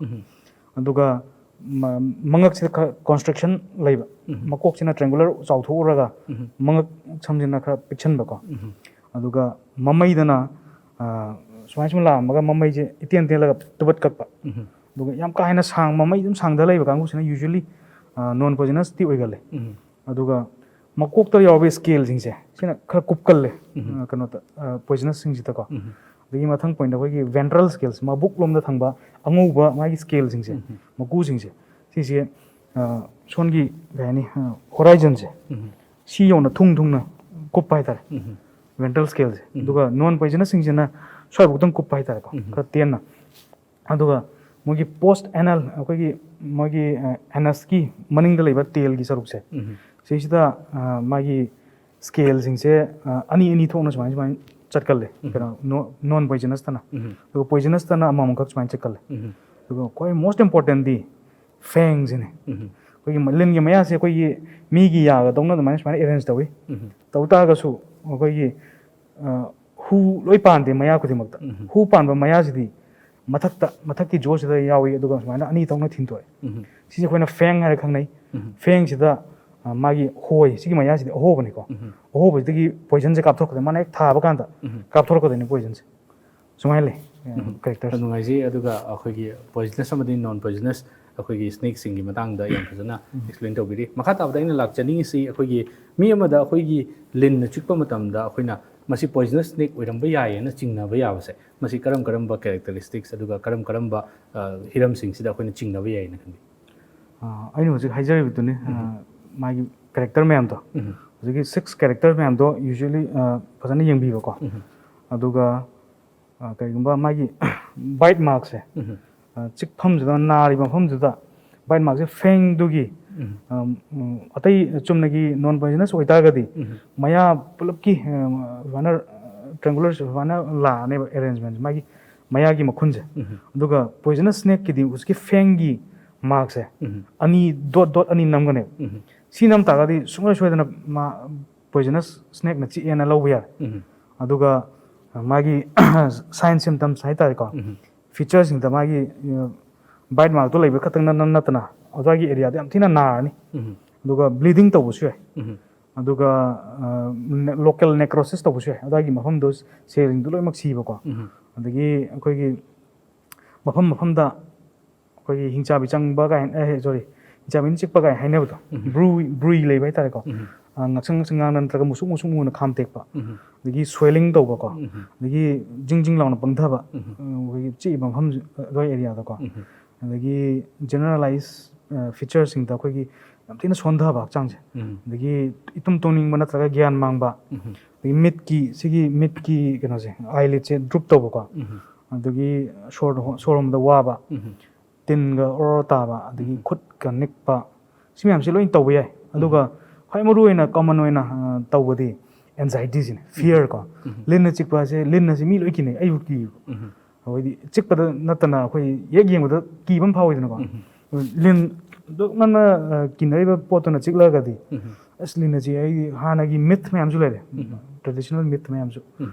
ꯑꯗꯨꯒ ꯃ- ꯃꯉꯛꯁꯤꯗ ꯈꯔ ꯀꯣꯟꯁꯇ꯭ꯔꯛꯁꯟ ꯂꯩꯕ, ꯃꯀꯣꯛꯁꯤꯅ ꯇ꯭ꯔꯦꯡꯒꯨꯂꯔ ꯆꯥꯎꯊꯣꯛꯎꯔꯒ ꯃꯉꯛ ꯁꯝꯁꯤꯅ ꯈꯔ ꯄꯤꯛꯁꯟꯕꯀꯣ꯫ ꯑꯗꯨꯒ ꯃꯃꯩꯗꯅ ꯑ, ꯁꯨꯃꯥꯏ ꯁꯨꯝ ꯂꯥꯛꯑꯝꯃꯒ ꯃꯃꯩꯁꯦ ꯏꯇꯦꯟ ꯇꯦꯜꯂꯒ ꯇꯨꯕꯠ ꯀꯛꯄ꯫ ꯑꯗꯨꯒ ꯌꯥꯝ ꯀꯥ ꯍꯦꯟꯅ ꯁꯥꯡ, ꯃꯃꯩ ꯑꯗꯨꯝ ꯁꯥꯡꯗ ꯂꯩꯕ ꯀꯥꯡꯕꯨꯁꯤꯅ ꯌꯨꯖ꯭ꯋꯦꯂꯤ ꯅꯣꯟ ꯄꯣꯏꯖꯅꯁꯇꯤ ꯑꯣꯏꯒꯜꯂꯦ꯫ ꯑꯗꯨꯒ ꯃꯀꯣꯛꯇ ꯌꯥꯎꯕ ꯁ꯭ꯀꯦꯜꯁꯤꯡꯁꯦ ꯁꯤꯅ ꯈꯔ ꯀꯨꯞꯀꯜꯂꯦ, ꯑ, ꯀꯩꯅꯣꯗ, ꯄꯣꯏꯖꯅꯁꯁꯤꯡꯁꯤꯗꯀꯣ꯫ ꯑꯗꯒꯤ ꯃꯊꯪ ꯄꯣꯏꯟꯗ ꯑꯩꯈꯣꯏꯒꯤ ꯚꯦꯟꯇ꯭ꯔꯦꯜ ꯁ꯭ꯀꯦꯜꯁ, ꯃꯕꯨꯛ ꯂꯣꯝꯗ ꯊꯪꯕ ꯑꯉꯧꯕ ꯃꯥꯒꯤ ꯁ꯭ꯀꯦꯜꯁꯤꯡꯁꯦ, ꯃꯀꯨꯁꯤꯡꯁꯦ, ꯁꯤꯁꯦ ꯑ, ꯁꯣꯝꯒꯤ ꯀꯩ ꯍꯥꯏꯅꯤ, ꯍꯣꯔꯥꯏꯖꯟꯁꯦ ꯁꯤ ꯌꯧꯅ ꯊꯨꯡ ꯊꯨꯡꯅ ꯀꯨꯞꯄ ꯍꯥꯏꯇꯥꯔꯦ, ꯚꯦꯟꯇ꯭ꯔꯦꯜ ꯁ꯭ꯀꯦꯜꯁꯦ꯫ ꯑꯗꯨꯒ ꯅꯣꯟ ꯄꯣꯏꯖꯅꯁꯁꯤꯡꯁꯤꯅ ꯁ꯭ꯋꯥꯏꯐꯥꯎꯗꯪ ꯀꯨꯞꯄ ꯍꯥꯏꯇꯥꯔꯦꯀꯣ, ꯈꯔ ꯇꯦꯟꯅ꯫ ꯑꯗꯨꯒ ꯃꯣꯏꯒꯤ ꯄꯣꯁ ꯑꯦꯅꯜ, ꯑꯩꯈꯣꯏꯒꯤ ꯃꯣꯏꯒꯤ ꯑꯦꯅꯁꯀꯤ ꯃꯅꯤꯡꯗ ꯂꯩꯕ ꯇꯦꯜꯒꯤ ꯁꯔꯨꯛꯁꯦ, ꯁꯤꯁꯤꯗ ꯑ, ꯃꯥꯒꯤ ꯁ꯭ꯀꯦꯜꯁꯤꯡꯁꯦ ꯑ, ꯑꯅꯤ ꯑꯅꯤ ꯊꯣꯛꯅ ꯁꯨꯃꯥꯏꯅ ꯁꯨꯃꯥꯏꯅ ꯆꯠꯀꯜꯂꯦ, ꯀꯩꯅꯣ, ꯅꯣꯟ ꯄꯣꯏꯖꯅꯁꯇꯅ꯫ ꯑꯗꯨꯒ ꯄꯣꯏꯖꯅꯁꯇꯅ ꯑꯃꯃꯝꯈꯛ ꯁꯨꯃꯥꯏꯅ ꯆꯠꯀꯜꯂꯦ꯫ ꯑꯗꯨꯒ ꯈ꯭ꯋꯥꯏ ꯃꯣꯁ ꯏꯝꯄꯣꯔꯇꯦꯟꯗꯤ ꯐꯦꯡꯁꯤꯅꯦ꯫ ꯑꯩꯈꯣꯏꯒꯤ ꯂꯤꯟꯒꯤ ꯃꯌꯥꯁꯦ ꯑꯩꯈꯣꯏꯒꯤ ꯃꯤꯒꯤ ꯌꯥꯒꯗꯧꯅ ꯑꯗꯨꯃꯥꯏꯅ ꯁꯨꯃꯥꯏꯅ ꯑꯦꯔꯦꯟꯖ ꯇꯧꯏ꯫ ꯇꯧ ꯇꯥꯔꯒꯁꯨ ꯑꯩꯈꯣꯏꯒꯤ ꯑ, ꯍꯨ ꯂꯣꯏ ꯄꯥꯟꯗꯦ ꯃꯌꯥ ꯈꯨꯗꯤꯡꯃꯛꯇ꯫ ꯍꯨ ꯄꯥꯟꯕ ꯃꯌꯥꯁꯤꯗꯤ ꯃꯊꯛꯇ, ꯃꯊꯛꯀꯤ ꯖꯣꯁꯤꯗ ꯌꯥꯎꯏ, ꯑꯗꯨꯒ ꯁꯨꯃꯥꯏꯅ ꯑꯅꯤ ꯊꯣꯛꯅ ꯊꯤꯟꯗꯣꯛꯑꯦ꯫ ꯁꯤꯁꯦ ꯑꯩꯈꯣꯏꯅ ꯐꯦꯡ ꯍꯥꯏꯔ ꯈꯪꯅꯩ꯫ ꯐꯦꯡꯁꯤꯗ ꯑ, ꯃꯥꯒꯤ ꯍꯣꯏ, ꯁꯤꯒꯤ ꯃꯌꯥꯁꯤꯗꯤ ꯑꯍꯣꯕꯅꯤꯀꯣ꯫ ꯑꯍꯣꯕꯁꯤꯗꯒꯤ ꯄꯣꯏꯖꯟꯁꯦ ꯀꯥꯞꯊꯣꯔꯛꯀꯗꯣꯏꯅꯤ, ꯃꯥꯅ ꯍꯦꯛ ꯊꯥꯕ ꯀꯥꯟꯗ ꯀꯥꯞꯊꯣꯔꯛꯀꯗꯣꯏꯅꯤ ꯄꯣꯏꯖꯟꯁꯦ꯫ ꯁꯨꯃꯥꯏꯅ ꯂꯩ ꯀꯦꯔꯦꯛꯇꯔ꯫ ꯌꯥꯝ ꯅꯨꯡꯉꯥꯏꯖꯩ꯫ ꯑꯗꯨꯒ ꯑꯩꯈꯣꯏꯒꯤ ꯄꯣꯏꯖꯅꯁ ꯑꯃꯗꯤ ꯅꯣꯟ ꯄꯣꯏꯖꯅꯁ ꯑꯩꯈꯣꯏꯒꯤ ꯁ꯭ꯅꯦꯛꯁꯤꯡꯒꯤ ꯃꯇꯥꯡꯗ ꯌꯥꯝ ꯐꯖꯅ ꯑꯦꯛꯁꯄ꯭ꯂꯦꯟ ꯇꯧꯕꯤꯔꯤ꯫ ꯃꯈꯥ ꯇꯥꯕꯗ ꯑꯩꯅ ꯂꯥꯛꯆꯅꯤꯡꯉꯤꯁꯤ, ꯑꯩꯈꯣꯏꯒꯤ ꯃꯤ ꯑꯃꯗ ꯑꯩꯈꯣꯏꯒꯤ ꯂꯤꯟꯅ ꯆꯤꯛꯄ ꯃꯇꯝꯗ ꯑꯩꯈꯣꯏꯅ ꯃꯁꯤ ꯄꯣꯏꯖꯅꯁ ꯁ꯭ꯅꯦꯛ ꯑꯣꯏꯔꯝꯕ ꯌꯥꯏꯌꯦꯅ ꯆꯤꯡꯅꯕ ꯌꯥꯕꯁꯦ, ꯃꯁꯤ ꯀꯔꯝ ꯀꯔꯝꯕ ꯀꯦꯔꯦꯛꯇꯔꯤꯁꯇꯤꯛꯁ ꯑꯗꯨꯒ ꯀꯔꯝ ꯀꯔꯝꯕ, ꯑ, ꯍꯤꯔꯝꯁꯤꯡꯁꯤꯗ ꯑꯩꯈꯣꯏꯅ ꯆꯤꯡꯅꯕ ꯌꯥꯏꯅ ꯈꯟꯕꯤ? ꯑ, ꯑꯩꯅ ꯍꯧꯖꯤꯛ ꯍꯥꯏꯖꯔꯤꯕꯗꯨꯅꯤ, ꯑ, ꯃꯥꯒꯤ ꯀꯦꯔꯦꯛꯇꯔ ꯃꯌꯥꯝꯗꯣ, ꯍꯧꯖꯤꯛꯀꯤ ꯁꯤꯛꯁ ꯀꯦꯔꯦꯛꯇꯔ ꯃꯌꯥꯝꯗꯣ ꯌꯨꯖ꯭ꯋꯦꯂꯤ, ꯑ, ꯐꯖꯅ ꯌꯦꯡꯕꯤꯕꯀꯣ꯫ ꯑꯗꯨꯒ ꯑ, ꯀꯔꯤꯒꯨꯝꯕ ꯃꯥꯒꯤ ꯕꯥꯏꯠ ꯃꯥꯔꯛꯁꯦ, ꯑ, ꯆꯤꯛꯐꯝꯁꯤꯗ, ꯅꯥꯔꯤꯕ ꯃꯐꯝꯗꯨꯗ ꯕꯥꯏꯠ ꯃꯥꯔꯛꯁꯦ ꯐꯦꯡꯗꯨꯒꯤ, ꯑ, ꯎꯝ, ꯑꯇꯩ ꯆꯨꯝꯅꯒꯤ ꯅꯣꯟ ꯄꯣꯏꯖꯅꯁ ꯑꯣꯏꯇꯥꯔꯒꯗꯤ ꯃꯌꯥ ꯄꯨꯂꯞꯀꯤ, ꯑ, ꯁꯨꯃꯥꯏꯅ ꯇ꯭ꯔꯦꯡꯒꯨꯂꯔ ꯁꯨꯃꯥꯏꯅ ꯂꯥꯛꯑꯅꯦꯕ ꯑꯦꯔꯦꯟꯖꯃꯦꯟꯁꯦ, ꯃꯥꯒꯤ ꯃꯌꯥꯒꯤ ꯃꯈꯨꯟꯁꯦ꯫ ꯑꯗꯨꯒ ꯄꯣꯏꯖꯅꯁ ꯁ꯭ꯅꯦꯛꯀꯤꯗꯤ ꯍꯧꯖꯤꯛꯀꯤ ꯐꯦꯡꯒꯤ ꯃꯥꯔꯛꯁꯦ ꯑꯅꯤ, ꯗꯣꯠ ꯗꯣꯠ ꯑꯅꯤ ꯅꯝꯒꯅꯦꯕ꯫ ꯁꯤ ꯅꯝ ꯇꯥꯔꯒꯗꯤ ꯁꯨꯡꯁꯣꯏ ꯁꯣꯏꯗꯅ ꯃꯥ ꯄꯣꯏꯖꯅꯁ ꯁ꯭ꯅꯦꯛꯅ ꯆꯤꯛꯑꯦꯅ ꯂꯧꯕ ꯌꯥꯔꯦ꯫ ꯑꯗꯨꯒ ꯃꯥꯒꯤ ꯁꯥꯏꯟ ꯁꯤꯝꯇꯝꯁ ꯍꯥꯏꯇꯥꯔꯦꯀꯣ, ꯐꯤꯆꯔꯁꯤꯡꯗ ꯃꯥꯒꯤ ꯕꯥꯏꯠ ꯃꯥꯔꯛꯇꯣ ꯂꯩꯕ ꯈꯛꯇꯪ ꯅꯠꯇꯅ ꯑꯗꯨꯋꯥꯏꯒꯤ ꯑꯦꯔꯤꯌꯥꯗ ꯌꯥꯝ ꯊꯤꯅ ꯅꯥꯔꯅꯤ꯫ ꯑꯗꯨꯒ ꯕ꯭ꯂꯤꯗꯤꯡ ꯇꯧꯕꯁꯨ ꯌꯥꯏ꯫ ꯑꯗꯨꯒ ꯂꯣꯀꯦꯜ ꯅꯦꯀ꯭ꯔꯣꯁꯤꯁ ꯇꯧꯕꯁꯨ ꯌꯥꯏ, ꯑꯗꯨꯋꯥꯏꯒꯤ ꯃꯐꯝꯗꯣ ꯁꯦꯜꯁꯤꯡꯗꯣ ꯂꯣꯏꯅꯃꯛ ꯁꯤꯕꯀꯣ꯫ ꯑꯗꯒꯤ ꯑꯩꯈꯣꯏꯒꯤ ꯃꯐꯝ ꯃꯐꯝꯗ ꯑꯩꯈꯣꯏꯒꯤ ꯍꯤꯡꯆꯥꯕꯤ ꯆꯪꯕ ꯀꯥꯏꯅ, ꯁꯣꯔꯤ, ꯍꯤꯡꯆꯥꯕꯤꯅ ꯆꯤꯛꯄ ꯀꯥꯏꯅ ꯍꯥꯏꯅꯕꯗꯣ, ꯕ꯭ꯔꯨ ꯕ꯭ꯔꯨꯏ ꯂꯩꯕ ꯍꯥꯏꯇꯥꯔꯦꯀꯣ꯫ ꯉꯛꯁꯪ ꯉꯛꯁꯪ ꯉꯥꯡꯅ ꯅꯠꯇ꯭ꯔꯒ ꯃꯨꯁꯨꯛ ꯃꯨꯁꯨꯛ ꯃꯨꯅ ꯈꯥꯝ ꯇꯦꯛꯄ, ꯑꯗꯒꯤ ꯁ꯭ꯋꯦꯂꯤꯡ ꯇꯧꯕꯀꯣ, ꯑꯗꯒꯤ ꯖꯤꯡ ꯖꯤꯡ ꯂꯥꯎꯅ ꯄꯪꯊꯕ, ꯑꯩꯈꯣꯏꯒꯤ ꯆꯤꯛꯏꯕ ꯃꯐꯝ ꯑꯗꯨꯋꯥꯏ ꯑꯦꯔꯤꯌꯥꯗꯀꯣ꯫ ꯑꯗꯒꯤ ꯖꯦꯅꯔꯦꯂꯥꯏꯁ ꯐꯤꯆꯔꯁꯤꯡꯗ ꯑꯩꯈꯣꯏꯒꯤ ꯌꯥꯝ ꯊꯤꯅ ꯁꯣꯟꯊꯕ ꯍꯛꯆꯥꯡꯁꯦ꯫ ꯑꯗꯒꯤ ꯏꯇꯨꯝ ꯇꯨꯝꯅꯤꯡꯕ ꯅꯠꯇ꯭ꯔꯒ ꯒ꯭ꯌꯥꯟ ꯃꯥꯡꯕ, ꯑꯗꯒꯤ ꯃꯤꯠꯀꯤ, ꯁꯤꯒꯤ ꯃꯤꯠꯀꯤ ꯀꯩꯅꯣꯁꯦ, ꯑꯥꯏꯂꯤꯠꯁꯦ ꯗ꯭ꯔꯨꯞ ꯇꯧꯕꯀꯣ, ꯑꯗꯒꯤ ꯁꯣꯔ ꯍꯣ-, ꯁꯣꯔ ꯍꯣꯟꯕꯗ ꯋꯥꯕ, ꯇꯤꯟꯒ ꯑꯣꯔꯣ ꯑꯣꯔꯣ ꯇꯥꯕ, ꯑꯗꯒꯤ ꯈꯨꯠꯀ ꯅꯤꯛꯄ, ꯁꯤ ꯃꯌꯥꯝꯁꯦ ꯂꯣꯏ ꯇꯧꯕ ꯌꯥꯏ꯫ ꯑꯗꯨꯒ ꯈ꯭ꯋꯥꯏ ꯃꯔꯨ ꯑꯣꯏꯅ ꯀꯣꯃꯟ ꯑꯣꯏꯅ, ꯑ, ꯇꯧꯕꯗꯤ ꯑꯦꯟꯖꯥꯏꯇꯤꯁꯤꯅꯦ, ꯐꯤꯌꯔ ꯀꯣ꯫ ꯂꯤꯟꯅ ꯆꯤꯛꯄ ꯑꯁꯦ, ꯂꯤꯟ ꯑꯁꯤ ꯃꯤ ꯂꯣꯏ ꯀꯤꯅꯩ, ꯑꯩꯕꯨ ꯀꯤꯕ꯫ ꯑꯩꯈꯣꯏꯗꯤ ꯆꯤꯛꯄꯗ ꯅꯠꯇꯅ ꯑꯩꯈꯣꯏ ꯍꯦꯛ ꯌꯦꯡꯕꯗ ꯀꯤꯕ ꯑꯃ ꯐꯥꯎꯋꯤꯗꯅꯀꯣ꯫ ꯂꯤꯟ ꯑꯗꯨꯛ ꯉꯟꯅ, ꯑ, ꯀꯤꯅꯔꯤꯕ ꯄꯣꯠꯇꯨꯅ ꯆꯤꯛꯂꯒꯗꯤ, "ꯑꯁ, ꯂꯤꯟ ꯑꯁꯤ ꯑꯩ ꯍꯥꯟꯅꯒꯤ ꯃꯤꯠ ꯃꯌꯥꯝꯁꯨ ꯂꯩꯔꯦ, ꯇ꯭ꯔꯦꯗꯤꯁꯅꯦꯜ ꯃꯤꯠ ꯃꯌꯥꯝꯁꯨ꯫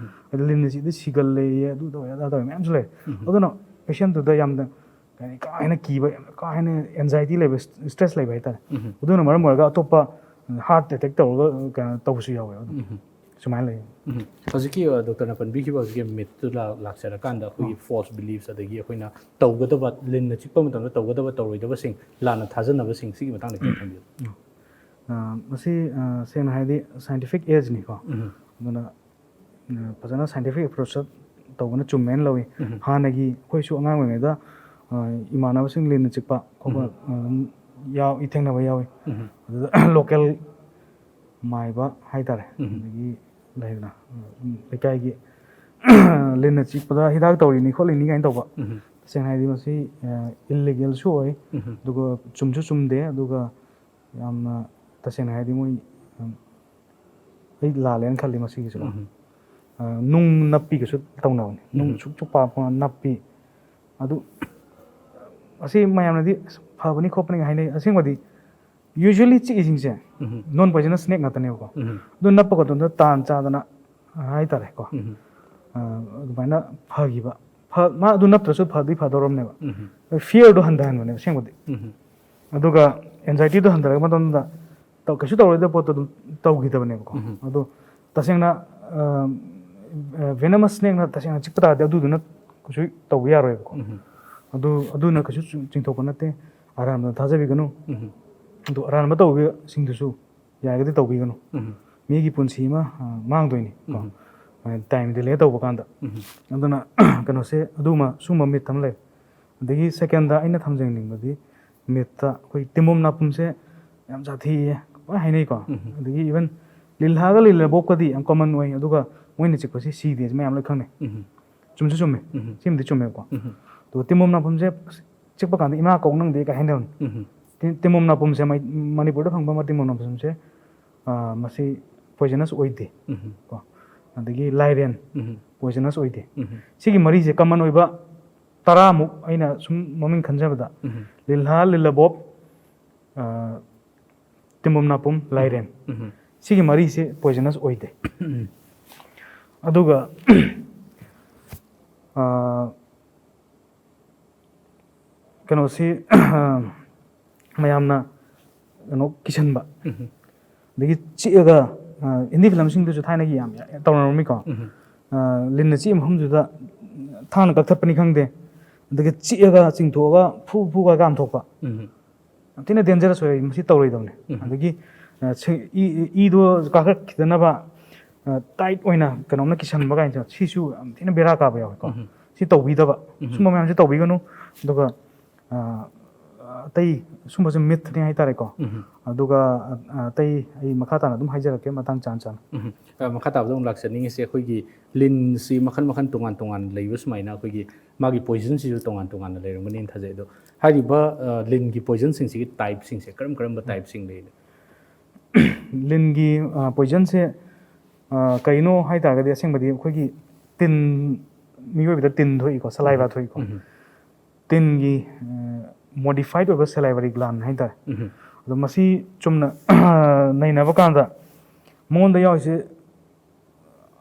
ꯑꯗ ꯂꯤꯟ ꯑꯁꯤꯗꯤ ꯁꯤꯒꯜꯂꯦꯌꯦ, ꯑꯗꯨ ꯇꯧꯋꯦ, ꯑꯗꯥ ꯇꯧꯋꯦ" ꯃꯌꯥꯝꯁꯨ ꯂꯩꯔꯦ꯫ ꯑꯗꯨꯅ ꯄꯦꯁꯦꯟꯗꯨꯗ ꯌꯥꯝꯅ ꯀꯩ ꯍꯥꯏꯅꯤ, ꯀꯥ ꯍꯦꯟꯅ ꯀꯤꯕ, ꯌꯥꯝꯅ ꯀꯥ ꯍꯦꯟꯅ ꯑꯦꯟꯖꯥꯏꯇꯤ ꯂꯩꯕ, ꯁ꯭ꯇ꯭ꯔꯦꯁ ꯂꯩꯕ ꯍꯥꯏꯇꯥꯔꯦ꯫ ꯑꯗꯨꯅ ꯃꯔꯝ ꯑꯣꯏꯔꯒ ꯑꯇꯣꯞꯄ ꯍꯥꯔꯠ ꯑꯦꯇꯦꯛ ꯇꯧꯔꯒ ꯀꯩꯅꯣ ꯇꯧꯕꯁꯨ ꯌꯥꯎꯋꯦ꯫ ꯑꯗꯨꯝ ꯁꯨꯃꯥꯏꯅ ꯂꯩ꯫ ꯎꯝ꯫ ꯍꯧꯖꯤꯛꯀꯤ, ꯑ, ꯗꯣꯛꯇꯔꯅ ꯄꯟꯕꯤꯈꯤꯕ ꯍꯧꯖꯤꯛꯀꯤ ꯃꯤꯠꯇꯨ ꯂꯥ-, ꯂꯥꯛꯆꯔꯀꯥꯟꯗ ꯑꯩꯈꯣꯏꯒꯤ ꯐꯣꯜꯁ ꯕꯤꯂꯤꯐꯁ, ꯑꯗꯒꯤ ꯑꯩꯈꯣꯏꯅ ꯇꯧꯒꯗꯕ, ꯂꯤꯟꯅ ꯆꯤꯛꯄ ꯃꯇꯝꯗ ꯇꯧꯒꯗꯕ, ꯇꯧꯔꯣꯏꯗꯕꯁꯤꯡ, ꯂꯥꯟꯅ ꯊꯥꯖꯅꯕꯁꯤꯡ, ꯁꯤꯒꯤ ꯃꯇꯥꯡꯗ ꯈꯤꯇꯪ ꯊꯝꯕꯤꯌꯨ꯫ ꯑ, ꯃꯁꯤ, ꯑ, ꯁꯦꯡꯅ ꯍꯥꯏꯔꯗꯤ ꯁꯥꯏꯟꯇꯤꯐꯤꯛ ꯑꯦꯖꯅꯤꯀꯣ꯫ ꯑꯗꯨꯅ, ꯑ, ꯐꯖꯅ ꯁꯥꯏꯟꯇꯤꯐꯤꯛ ꯑꯦꯄ꯭ꯔꯣꯆꯇ ꯇꯧꯕꯅ ꯆꯨꯝꯃꯦꯅ ꯂꯧꯏ꯫ ꯍꯥꯟꯅꯒꯤ ꯑꯩꯈꯣꯏꯁꯨ ꯑꯉꯥꯡ ꯑꯣꯏꯔꯤꯉꯩꯗ, ꯑ, ꯏꯃꯥꯟꯅꯕꯁꯤꯡ ꯂꯤꯟꯅ ꯆꯤꯛꯄ ꯈꯣꯠꯄ, ꯑ, ꯑꯗꯨꯝ ꯌꯥꯎ-, ꯊꯦꯡꯅꯕ ꯌꯥꯎꯏ꯫ ꯑꯗꯨꯗ ꯂꯣꯀꯦꯜ ꯃꯥꯏꯕ ꯍꯥꯏꯇꯥꯔꯦ꯫ ꯑꯗꯒꯤ ꯂꯩꯗꯅ, ꯎꯝ, ꯂꯩꯀꯥꯏꯒꯤ ꯂꯤꯟꯅ ꯆꯤꯛꯄꯗ ꯍꯤꯗꯥꯛ ꯇꯧꯔꯤꯅꯤ ꯈꯣꯠꯂꯤꯅꯤ ꯀꯥꯏꯅ ꯇꯧꯕ꯫ ꯇꯁꯦꯡꯅ ꯍꯥꯏꯗꯤ ꯃꯁꯤ, ꯑ, ꯏꯜꯂꯤꯒꯦꯜꯁꯨ ꯑꯣꯏ, ꯑꯗꯨꯒ ꯆꯨꯝꯁꯨ ꯆꯨꯝꯗꯦ, ꯑꯗꯨꯒ ꯌꯥꯝꯅ ꯇꯁꯦꯡꯅ ꯍꯥꯏꯗꯤ ꯃꯣꯏ, ꯎꯝ, ꯑꯩ ꯂꯥꯜꯂꯦꯅ ꯈꯜꯂꯤ ꯃꯁꯤꯒꯤꯁꯦꯀꯣ꯫ ꯑ, ꯅꯨꯡ ꯅꯞꯄꯤꯒꯁꯨ ꯇꯧꯅꯕꯅꯤ꯫ ꯅꯨꯡ ꯁꯨꯛ ꯆꯨꯞ ꯄꯥꯛꯄ ꯅꯞꯄꯤ꯫ ꯑꯗꯨ ꯑꯁꯤ ꯃꯌꯥꯝꯅꯗꯤ "ꯑꯁ, ꯐꯕꯅꯤ ꯈꯣꯠꯄꯅꯤ" ꯍꯥꯏꯅꯩ꯫ ꯑꯁꯦꯡꯕꯗꯤ usually ꯆꯤꯛꯏꯁꯤꯡꯁꯦ ꯎꯝ. non poisonous snake ꯉꯥꯛꯇꯅꯦꯕꯀꯣ꯫ ꯎꯝ. ꯑꯗꯨ ꯅꯞꯄ ꯈꯣꯠꯄꯗ ꯇꯥꯟ ꯆꯥꯗꯅ ꯍꯥꯏꯇꯥꯔꯦꯀꯣ꯫ ꯎꯝ. ꯑ, ꯑꯗꯨꯃꯥꯏꯅ ꯐꯈꯤꯕ꯫ ꯐ-, ꯃꯥ ꯑꯗꯨ ꯅꯞꯇ꯭ꯔꯁꯨ ꯐꯗꯤ ꯐꯗꯧꯔꯝꯅꯦꯕ꯫ ꯎꯝ. Fearꯗꯣ ꯍꯟꯊꯍꯟꯕꯅꯦꯕ ꯑꯁꯦꯡꯕꯗꯤ꯫ ꯎꯝ. ꯑꯗꯨꯒ anxietyꯗꯣ ꯍꯟꯊꯔꯒ ꯃꯇꯝꯗ ꯇꯧ-, ꯀꯩꯁꯨ ꯇꯧꯔꯣꯏꯗꯕ ꯄꯣꯠꯇꯣ ꯑꯗꯨꯝ ꯇꯧꯈꯤꯗꯕꯅꯦꯕꯀꯣ꯫ ꯎꯝ. ꯑꯗꯣ ꯇꯁꯦꯡꯅ venomous snakeꯅ ꯇꯁꯦꯡꯅ ꯆꯤꯛꯄ ꯇꯥꯔꯗꯤ ꯑꯗꯨꯗꯨꯅ ꯀꯩꯁꯨ ꯇꯧꯕ ꯌꯥꯔꯣꯏꯕꯀꯣ꯫ ꯎꯝ. ꯑꯗꯨ, ꯑꯗꯨꯅ ꯀꯩꯁꯨ ꯆꯤꯡ-, ꯆꯤꯡꯊꯣꯛꯄ ꯅꯠꯇꯦ꯫ ꯑꯔꯥꯟꯕꯗ ꯊꯥꯖꯕꯤꯒꯅꯨ꯫ ꯎꯝ. ꯑꯗꯣ ꯑꯔꯥꯟꯕ ꯇꯧꯕꯁꯤꯡꯗꯨꯁꯨ ꯌꯥꯔꯒꯗꯤ ꯇꯧꯕꯤꯒꯅꯨ꯫ ꯎꯝ. ꯃꯤꯒꯤ ꯄꯨꯟꯁꯤ ꯑꯃ, ꯑ, ꯃꯥꯡꯗꯣꯏꯅꯤ ꯀꯣ꯫ ꯎꯝ. ꯑ, time delay ꯇꯧꯕ ꯀꯥꯟꯗ꯫ ꯎꯝ. ꯑꯗꯨꯅ ꯀꯩꯅꯣꯁꯦ ꯑꯗꯨꯃ ꯁꯨꯝꯕ myth ꯑꯃ ꯂꯩ꯫ ꯑꯗꯒꯤ secondꯗ ꯑꯩꯅ ꯊꯝꯖꯅꯤꯡꯕꯗꯤ mythꯇ ꯑꯩꯈꯣꯏ ꯇꯤꯝꯕꯣꯝ ꯅꯥꯄꯨꯝꯁꯦ ꯌꯥꯝ ꯁꯥꯊꯤꯌꯦ ꯂꯣꯏ ꯍꯥꯏꯅꯩꯀꯣ꯫ ꯎꯝ. ꯑꯗꯒꯤ even ꯂꯤꯜꯍꯥꯒ ꯂꯤꯜꯂꯕꯣꯛꯀꯗꯤ ꯌꯥꯝ common ꯑꯣꯏ, ꯑꯗꯨꯒ ꯃꯣꯏꯅ ꯆꯤꯛꯄꯁꯤ ꯁꯤꯗꯦ, ꯁꯤ ꯃꯌꯥꯝ ꯂꯣꯏ ꯈꯪꯅꯩ꯫ ꯎꯝ. ꯆꯨꯝꯁꯨ ꯆꯨꯝꯃꯦ꯫ ꯎꯝ. ꯁꯤꯃꯗꯤ ꯆꯨꯝꯃꯦꯕꯀꯣ꯫ ꯎꯝ. ꯑꯗꯨꯒ ꯇꯤꯝꯕꯣꯝ ꯅꯥꯄꯨꯝꯁꯦ ꯆꯤꯛꯄ ꯀꯥꯟꯗ "ꯏꯃꯥ ꯀꯧ ꯅꯪꯗꯤ" ꯀꯥꯏ ꯍꯥꯏꯅꯕꯅꯤ꯫ ꯎꯝ. ꯇꯤ-, ꯇꯤꯝꯕꯣꯝ ꯅꯥꯄꯨꯝꯁꯦ ꯃꯩ-, ꯃꯅꯤꯄꯨꯔꯗ ꯐꯪꯕ ꯇꯤꯝꯕꯣꯝ ꯅꯥꯄꯨꯝꯁꯦ, ꯑ, ꯃꯁꯤ poisonous ꯑꯣꯏꯗꯦ ꯎꯝ. ꯀꯣ꯫ ꯑꯗꯒꯤ ꯂꯥꯏꯔꯦꯟ ꯎꯝ. poisonous ꯑꯣꯏꯗꯦ꯫ ꯎꯝ. ꯁꯤꯒꯤ ꯃꯔꯤꯁꯦ common ꯑꯣꯏꯕ ꯇꯔꯥꯃꯨꯛ ꯑꯩꯅ ꯁꯨꯝ ꯃꯃꯤꯡ ꯈꯟꯖꯕꯗ, ꯎꯝ. ꯂꯤꯜꯍꯥ, ꯂꯤꯜꯂꯕꯣꯞ, ꯑ, ꯇꯤꯝꯕꯣꯝ ꯅꯥꯄꯨꯝ, ꯂꯥꯏꯔꯦꯟ, ꯎꯝ. ꯁꯤꯒꯤ ꯃꯔꯤꯁꯦ poisonous ꯑꯣꯏꯗꯦ꯫ ꯎꯝ. ꯑꯗꯨꯒ, ꯑ, ꯀꯩꯅꯣꯁꯤ, ꯃꯌꯥꯝꯅ ꯀꯩꯅꯣ ꯀꯤꯁꯟꯕ꯫ ꯎꯝ. ꯑꯗꯒꯤ ꯆꯤꯛꯑꯒ, ꯑ, ꯍꯤꯟꯗꯤ filmꯁꯤꯡꯗꯁꯨ ꯊꯥꯏꯅꯒꯤ ꯌꯥꯝ ꯇꯧꯅꯔꯝꯃꯤꯀꯣ꯫ ꯎꯝ. ꯑ, ꯂꯤꯟꯅ ꯆꯤꯛꯏ ꯃꯐꯝꯗꯨꯗ ꯊꯥꯡꯅ ꯀꯛꯊꯠꯄꯅꯤ ꯈꯪꯗꯦ, ꯑꯗꯒꯤ ꯆꯤꯛꯑꯒ ꯆꯤꯡꯊꯣꯛꯑꯒ ꯐꯨ ꯐꯨꯒ ꯀꯥꯝꯊꯣꯛꯄ꯫ ꯎꯝ. ꯌꯥꯝ ꯊꯤꯅ dangerous ꯑꯣꯏ, ꯃꯁꯤ ꯇꯧꯔꯣꯏꯗꯕꯅꯤ꯫ ꯎꯝ. ꯑꯗꯒꯤ, ꯑ, ꯁꯤ-, ꯏ-, ꯏ-, ꯏꯗꯣ ꯀꯥꯈꯠꯈꯤꯗꯅꯕ, ꯑ, tight ꯑꯣꯏꯅ ꯀꯩꯅꯣꯝꯅ ꯀꯤꯁꯟꯕ ꯀꯥꯏꯅ ꯁꯤꯁꯨ ꯌꯥꯝ ꯊꯤꯅ ꯕꯦꯔꯥ ꯀꯥꯕ ꯌꯥꯎꯋꯦꯀꯣ꯫ ꯎꯝ. ꯁꯤ ꯇꯧꯕꯤꯗꯕ꯫ ꯎꯝ. ꯁꯨꯝꯕ ꯃꯌꯥꯝꯁꯦ ꯇꯧꯕꯤꯒꯅꯨ꯫ ꯑꯗꯨꯒ, ꯑ, ꯑꯇꯩ ꯁꯨꯝꯕꯁꯦ mythꯅꯤ ꯍꯥꯏꯇꯥꯔꯦꯀꯣ꯫ ꯎꯝ. ꯑꯗꯨꯒ, ꯑ, ꯑꯇꯩ ꯑꯩ ꯃꯈꯥ ꯇꯥꯅ ꯑꯗꯨꯝ ꯍꯥꯏꯖꯔꯛꯀꯦ ꯃꯇꯥꯡ ꯆꯥꯅ ꯆꯥꯅ꯫ ꯎꯝ. ꯑ, ꯃꯈꯥ ꯇꯥꯕꯗ ꯑꯃꯨꯛ ꯂꯥꯛꯆꯅꯤꯡꯉꯤꯁꯦ, ꯑꯩꯈꯣꯏꯒꯤ ꯂꯤꯟꯁꯤ ꯃꯈꯜ ꯃꯈꯜ ꯇꯣꯉꯥꯟ ꯇꯣꯉꯥꯟꯅ ꯂꯩꯕ ꯁꯨꯃꯥꯏꯅ ꯑꯩꯈꯣꯏꯒꯤ ꯃꯥꯒꯤ poisonꯁꯤꯁꯨ ꯇꯣꯉꯥꯟ ꯇꯣꯉꯥꯟꯅ ꯂꯩꯔꯝꯒꯅꯤꯅ ꯊꯥꯖꯩ꯫ ꯑꯗꯣ ꯍꯥꯏꯔꯤꯕ, ꯑ, ꯂꯤꯟꯒꯤ poisonꯁꯤꯡꯁꯤꯒꯤ typeꯁꯤꯡꯁꯦ ꯀꯔꯝ ꯀꯔꯝꯕ typeꯁꯤꯡ ꯂꯩꯅꯣ? ꯂꯤꯟꯒꯤ, ꯑ, poisonꯁꯦ, ꯑ, ꯀꯩꯅꯣ ꯍꯥꯏ ꯇꯥꯔꯒꯗꯤ ꯑꯁꯦꯡꯕꯗꯤ ꯑꯩꯈꯣꯏꯒꯤ ꯇꯤꯟ, ꯃꯤꯑꯣꯏꯕꯗ ꯇꯤꯟ ꯊꯣꯛꯏꯀꯣ, saliva ꯊꯣꯛꯏꯀꯣ꯫ ꯎꯝ. ꯇꯤꯟꯒꯤ ꯃꯣꯗꯤꯐꯥꯏꯠ ꯑꯣꯏꯕ ꯁꯦꯂꯥꯏꯕꯔꯤ ꯒ꯭ꯂꯥꯟ ꯍꯥꯏꯇꯥꯔꯦ꯫ ꯑꯗꯣ ꯃꯁꯤ ꯆꯨꯝꯅ ꯅꯩꯅꯕ ꯀꯥꯟꯗ ꯃꯉꯣꯟꯗ ꯌꯥꯎꯔꯤꯁꯦ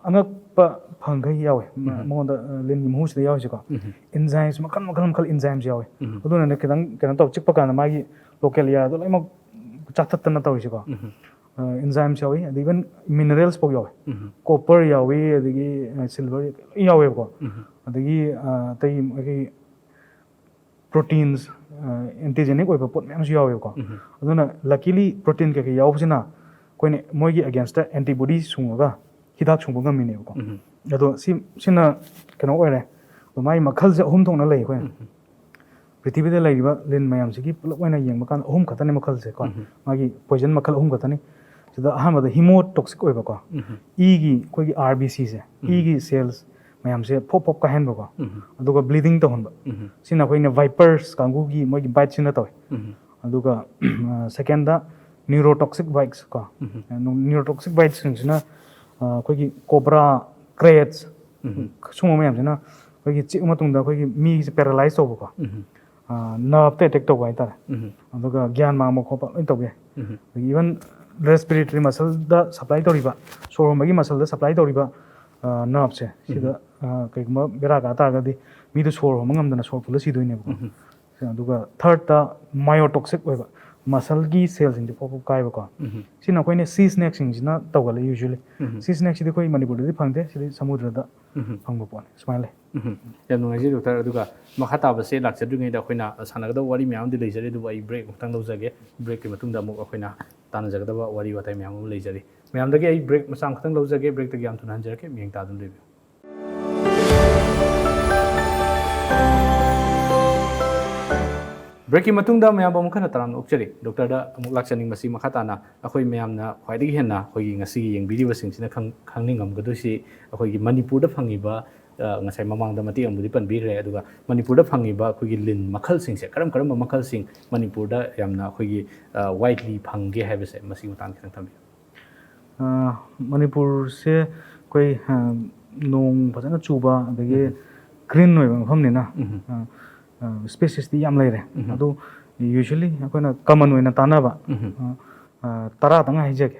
ꯑꯉꯛꯄ ꯐꯪꯈꯩ ꯌꯥꯎꯋꯦ꯫ ꯃ- ꯎꯝ꯫ ꯃꯉꯣꯟꯗ ꯑ, ꯂꯤꯟꯒꯤ ꯃꯍꯨꯁꯤꯗ ꯌꯥꯎꯔꯤꯁꯦꯀꯣ꯫ ꯎꯝ꯫ ꯑꯦꯟꯖꯥꯏꯝꯁ ꯃꯈꯜ ꯃꯈꯜ ꯃꯈꯜ ꯑꯦꯟꯖꯥꯏꯝꯁ ꯌꯥꯎꯋꯦ꯫ ꯎꯝ꯫ ꯑꯗꯨꯅꯅꯦ ꯈꯤꯇꯪ ꯀꯩꯅꯣ ꯇꯧ ꯆꯤꯛꯄ ꯀꯥꯟꯗ ꯃꯥꯒꯤ ꯂꯣꯀꯦꯜ ꯑꯦꯔꯤꯌꯥꯗꯣ ꯂꯣꯏꯅꯃꯛ ꯆꯥꯊꯠꯇꯅ ꯇꯧꯔꯤꯁꯦꯀꯣ꯫ ꯎꯝ꯫ ꯑꯦꯟꯖꯥꯏꯝꯁ ꯌꯥꯎꯋꯤ, ꯑꯗꯩ ꯏꯚꯟ ꯃꯤꯅꯔꯦꯜꯁ ꯐꯥꯎ ꯌꯥꯎꯋꯦ꯫ ꯎꯝ꯫ ꯀꯣꯄꯔ ꯌꯥꯎꯋꯤ, ꯑꯗꯒꯤ ꯁꯤꯜꯚꯔ ꯂꯣꯏ ꯌꯥꯎꯋꯦꯕꯀꯣ꯫ ꯎꯝ꯫ ꯑꯗꯒꯤ ꯑ, ꯑꯇꯩ ꯑꯩꯈꯣꯏꯒꯤ ꯄ꯭ꯔꯣꯇꯤꯟꯁ, ꯑꯦꯟꯇꯤꯖꯦꯅꯤꯛ ꯑꯣꯏꯕ ꯄꯣꯠ ꯃꯌꯥꯝꯁꯨ ꯌꯥꯎꯋꯦꯕꯀꯣ꯫ ꯎꯝ꯫ ꯑꯗꯨꯅ ꯂꯀꯤꯂꯤ ꯄ꯭ꯔꯣꯇꯤꯟ ꯀꯩꯀꯩ ꯌꯥꯎꯕꯁꯤꯅ ꯑꯩꯈꯣꯏꯅ ꯃꯣꯏꯒꯤ ꯑꯦꯒꯦꯟꯁꯇ ꯑꯦꯟꯇꯤꯕꯣꯗꯤ ꯁꯨꯡꯉꯒ ꯍꯤꯗꯥꯛ ꯁꯨꯡꯕ ꯉꯝꯃꯤꯅꯦꯕꯀꯣ꯫ ꯎꯝ꯫ ꯑꯗꯣ ꯁꯤ ꯁꯤꯅ ꯀꯩꯅꯣ ꯑꯣꯏꯔꯦ꯫ ꯑꯗꯣ ꯃꯥꯒꯤ ꯃꯈꯜꯁꯦ ꯑꯍꯨꯝ ꯊꯣꯛꯅ ꯂꯩ ꯑꯩꯈꯣꯏꯅ꯫ ꯎꯝ꯫ ꯄ꯭ꯔꯤꯊꯤꯕꯤꯗ ꯂꯩꯔꯤꯕ ꯂꯤꯟ ꯃꯌꯥꯝꯁꯤꯒꯤ ꯄꯨꯂꯞ ꯑꯣꯏꯅ ꯌꯦꯡꯕ ꯀꯥꯟꯗ ꯑꯍꯨꯝ ꯈꯛꯇꯅꯦ ꯃꯈꯜꯁꯦ ꯀꯣ꯫ ꯎꯝ꯫ ꯃꯥꯒꯤ ꯄꯣꯏꯖꯟ ꯃꯈꯜ ꯑꯍꯨꯝ ꯈꯛꯇꯅꯤ꯫ ꯁꯤꯗ ꯑꯍꯥꯟꯕꯗ ꯍꯤꯃꯣꯇꯣꯛꯁꯤꯛ ꯑꯣꯏꯕꯀꯣ꯫ ꯎꯝ꯫ ꯏꯒꯤ ꯑꯩꯈꯣꯏꯒꯤ ꯑꯥꯔ ꯕꯤ ꯁꯤꯁꯦ, ꯎꯝ꯫ ꯏꯒꯤ ꯁꯦꯜꯁ ꯃꯌꯥꯝꯁꯦ ꯐꯣꯞ ꯐꯣꯞ ꯀꯥꯏꯍꯟꯕꯀꯣ꯫ ꯎꯝ꯫ ꯑꯗꯨꯒ ꯕ꯭ꯂꯤꯗꯤꯡ ꯇꯧꯍꯟꯕ꯫ ꯎꯝ꯫ ꯁꯤꯅ ꯑꯩꯈꯣꯏꯅ ꯚꯥꯏꯄꯔꯁ ꯀꯥꯡꯕꯨꯒꯤ ꯃꯣꯏꯒꯤ ꯕꯥꯏꯠꯁꯤꯅ ꯇꯧꯋꯦ꯫ ꯎꯝ꯫ ꯑꯗꯨꯒ ꯁꯦꯀꯦꯟꯗ ꯅ꯭ꯌꯨꯔꯣꯇꯣꯛꯁꯤꯛ ꯕꯥꯏꯠꯁ ꯀꯣ꯫ ꯎꯝ꯫ ꯅ꯭ꯌꯨꯔꯣꯇꯣꯛꯁꯤꯛ ꯕꯥꯏꯠꯁꯤꯡꯁꯤꯅ ꯑ, ꯑꯩꯈꯣꯏꯒꯤ ꯀꯣꯕ꯭ꯔꯥ, ꯀ꯭ꯔꯦꯠꯁ, ꯎꯝ꯫ ꯁꯨꯝꯕ ꯃꯌꯥꯝꯁꯤꯅ ꯑꯩꯈꯣꯏꯒꯤ ꯆꯤꯛꯑ ꯃꯇꯨꯡꯗ ꯑꯩꯈꯣꯏꯒꯤ ꯃꯤꯁꯦ ꯄꯦꯔꯥꯂꯥꯏꯁ ꯇꯧꯕꯀꯣ꯫ ꯎꯝ꯫ ꯅꯔꯚꯇ ꯑꯦꯇꯦꯛ ꯇꯧꯕ ꯍꯥꯏꯇꯥꯔꯦ꯫ ꯎꯝ꯫ ꯑꯗꯨꯒ ꯒ꯭ꯌꯥꯟ ꯃꯥꯡꯕ ꯈꯣꯠꯄ ꯂꯣꯏ ꯇꯧꯕ ꯌꯥꯏ꯫ ꯎꯝ꯫ ꯑꯗꯒꯤ ꯏꯚꯟ ꯔꯦꯁꯄꯤꯔꯦꯇꯔꯤ ꯃꯁꯜꯗ ꯁꯄ꯭ꯂꯥꯏ ꯇꯧꯔꯤꯕ, ꯁꯣꯔ ꯍꯣꯟꯕꯒꯤ ꯃꯁꯜꯗ ꯁꯄ꯭ꯂꯥꯏ ꯇꯧꯔꯤꯕ ꯅꯔꯚꯁꯦ ꯁꯤꯗ ꯎꯝ꯫ ꯑ, ꯀꯩꯒꯨꯝꯕ ꯕꯦꯔꯥ ꯀꯥ ꯇꯥꯔꯒꯗꯤ ꯃꯤꯗꯨ ꯁꯣꯔ ꯍꯣꯟꯕ ꯉꯝꯗꯅ ꯁꯣꯔ ꯐꯨꯜꯂ ꯁꯤꯗꯣꯏꯅꯦꯕꯀꯣ꯫ ꯎꯝ꯫ ꯑꯗꯨꯒ ꯊꯥꯔꯠꯇ ꯃꯥꯏꯑꯣꯇꯣꯛꯁꯤꯛ ꯑꯣꯏꯕ ꯃꯁꯜꯒꯤ ꯁꯦꯜꯁꯤꯡꯁꯦ ꯄꯣꯞ ꯄꯣꯞ ꯀꯥꯏꯕꯀꯣ꯫ ꯎꯝ꯫ ꯁꯤꯅ ꯑꯩꯈꯣꯏꯅ ꯁꯤ ꯁ꯭ꯅꯦꯛꯁꯤꯡꯁꯤꯅ ꯇꯧꯒꯜꯂꯦ ꯌꯨꯖ꯭ꯋꯦꯂꯤ꯫ ꯎꯝ꯫ ꯁꯤ ꯁ꯭ꯅꯦꯛꯁꯤꯗꯤ ꯑꯩꯈꯣꯏ ꯃꯅꯤꯄꯨꯔꯗꯗꯤ ꯐꯪꯗꯦ, ꯁꯤꯗꯤ ꯁꯃꯨꯗ꯭ꯔꯗ ꯎꯝ꯫ ꯐꯪꯕ ꯄꯣꯠꯅꯤ꯫ ꯁꯨꯃꯥꯏꯅ ꯂꯩ꯫ ꯎꯝ꯫ ꯌꯥꯝ ꯅꯨꯡꯉꯥꯏꯖꯩ ꯗꯣꯛꯇꯔ꯫ ꯑꯗꯨꯒ ꯃꯈꯥ ꯇꯥꯕꯁꯦ ꯂꯥꯛꯆꯗ꯭ꯔꯤꯉꯩꯗ ꯑꯩꯈꯣꯏꯅ ꯁꯥꯟꯅꯒꯗꯕ ꯋꯥꯔꯤ ꯃꯌꯥꯝ ꯑꯃꯗꯤ ꯂꯩꯖꯔꯤ, ꯑꯗꯨꯕꯨ ꯑꯩ ꯕ꯭ꯔꯦꯛ ꯑꯃꯨꯛꯇꯪ ꯂꯧꯖꯒꯦ꯫ ꯕ꯭ꯔꯦꯛꯀꯤ ꯃꯇꯨꯡꯗ ꯑꯃꯨꯛ ꯑꯩꯈꯣꯏꯅ ꯇꯥꯟꯅꯖꯒꯗꯕ ꯋꯥꯔꯤ ꯋꯥꯇꯥꯏ ꯃꯌꯥꯝ ꯑꯃ ꯂꯩꯖꯔꯤ꯫ ꯃꯌꯥꯝꯗꯒꯤ ꯑꯩ ꯕ꯭ꯔꯦꯛ ꯃꯆꯥ ꯑꯃꯈꯛꯇꯪ ꯂꯧꯖꯒꯦ꯫ ꯕ꯭ꯔꯦꯛꯇꯒꯤ ꯌꯥꯝ ꯊꯨꯅ ꯍꯟꯖꯔꯛꯀꯦ꯫ ꯃꯤꯠꯌꯦꯡ ꯇꯥꯗꯨꯅ ꯂꯩꯕꯤꯌꯨ꯫ ꯕ꯭ꯔꯦꯛꯀꯤ ꯃꯇꯨꯡꯗ ꯃꯌꯥꯝꯕꯨ ꯑꯃꯨꯛ ꯍꯟꯅ ꯇꯔꯥꯝꯅ ꯑꯣꯛꯆꯔꯤ꯫ ꯗꯣꯛꯇꯔꯗ ꯑꯃꯨꯛ ꯂꯥꯛꯆꯅꯤꯡꯕꯁꯤ ꯃꯈꯥ ꯇꯥꯅ ꯑꯩꯈꯣꯏ ꯃꯌꯥꯝꯅ ꯈ꯭ꯋꯥꯏꯗꯒꯤ ꯍꯦꯟꯅ ꯑꯩꯈꯣꯏꯒꯤ ꯉꯁꯤꯒꯤ ꯌꯦꯡꯕꯤꯔꯤꯕꯁꯤꯡꯁꯤꯅ ꯈꯪ-, ꯈꯪꯅꯤꯡꯉꯝꯒꯗꯣꯏꯁꯤ ꯑꯩꯈꯣꯏꯒꯤ ꯃꯅꯤꯄꯨꯔꯗ ꯐꯪꯉꯤꯕ, ꯑ, ꯉꯁꯥꯏ ꯃꯃꯥꯡꯗ ꯃꯇꯦꯛ ꯑꯃꯕꯨꯗꯤ ꯄꯟꯕꯤꯈ꯭ꯔꯦ, ꯑꯗꯨꯒ ꯃꯅꯤꯄꯨꯔꯗ ꯐꯪꯉꯤꯕ ꯑꯩꯈꯣꯏꯒꯤ ꯂꯤꯟ ꯃꯈꯜꯁꯤꯡꯁꯦ ꯀꯔꯝ ꯀꯔꯝꯕ ꯃꯈꯜꯁꯤꯡ ꯃꯅꯤꯄꯨꯔꯗ ꯌꯥꯝꯅ ꯑꯩꯈꯣꯏꯒꯤ, ꯑ, ꯋꯥꯏꯗꯂꯤ ꯐꯪꯒꯦ ꯍꯥꯏꯕꯁꯦ ꯃꯁꯤꯒꯤ ꯃꯇꯥꯡꯗ ꯈꯤꯇꯪ ꯊꯝꯕꯤꯌꯨ꯫ ꯑ, ꯃꯅꯤꯄꯨꯔꯁꯦ ꯑꯩꯈꯣꯏ, ꯑ, ꯅꯣꯡ ꯐꯖꯅ ꯆꯨꯕ, ꯑꯗꯒꯤ ꯎꯝ꯫ ꯒ꯭ꯔꯤꯟ ꯑꯣꯏꯕ ꯃꯐꯝꯅꯤꯅ, ꯎꯝ꯫ ꯑ, ꯁ꯭ꯄꯦꯁꯤꯁꯇꯤ ꯌꯥꯝ ꯂꯩꯔꯦ꯫ ꯑꯗꯨ usually ꯑꯩꯈꯣꯏꯅ common ꯑꯣꯏꯅ ꯇꯥꯟꯅꯕ, ꯑ, ꯑ, ꯇꯔꯥꯗꯪ ꯍꯥꯏꯖꯒꯦ꯫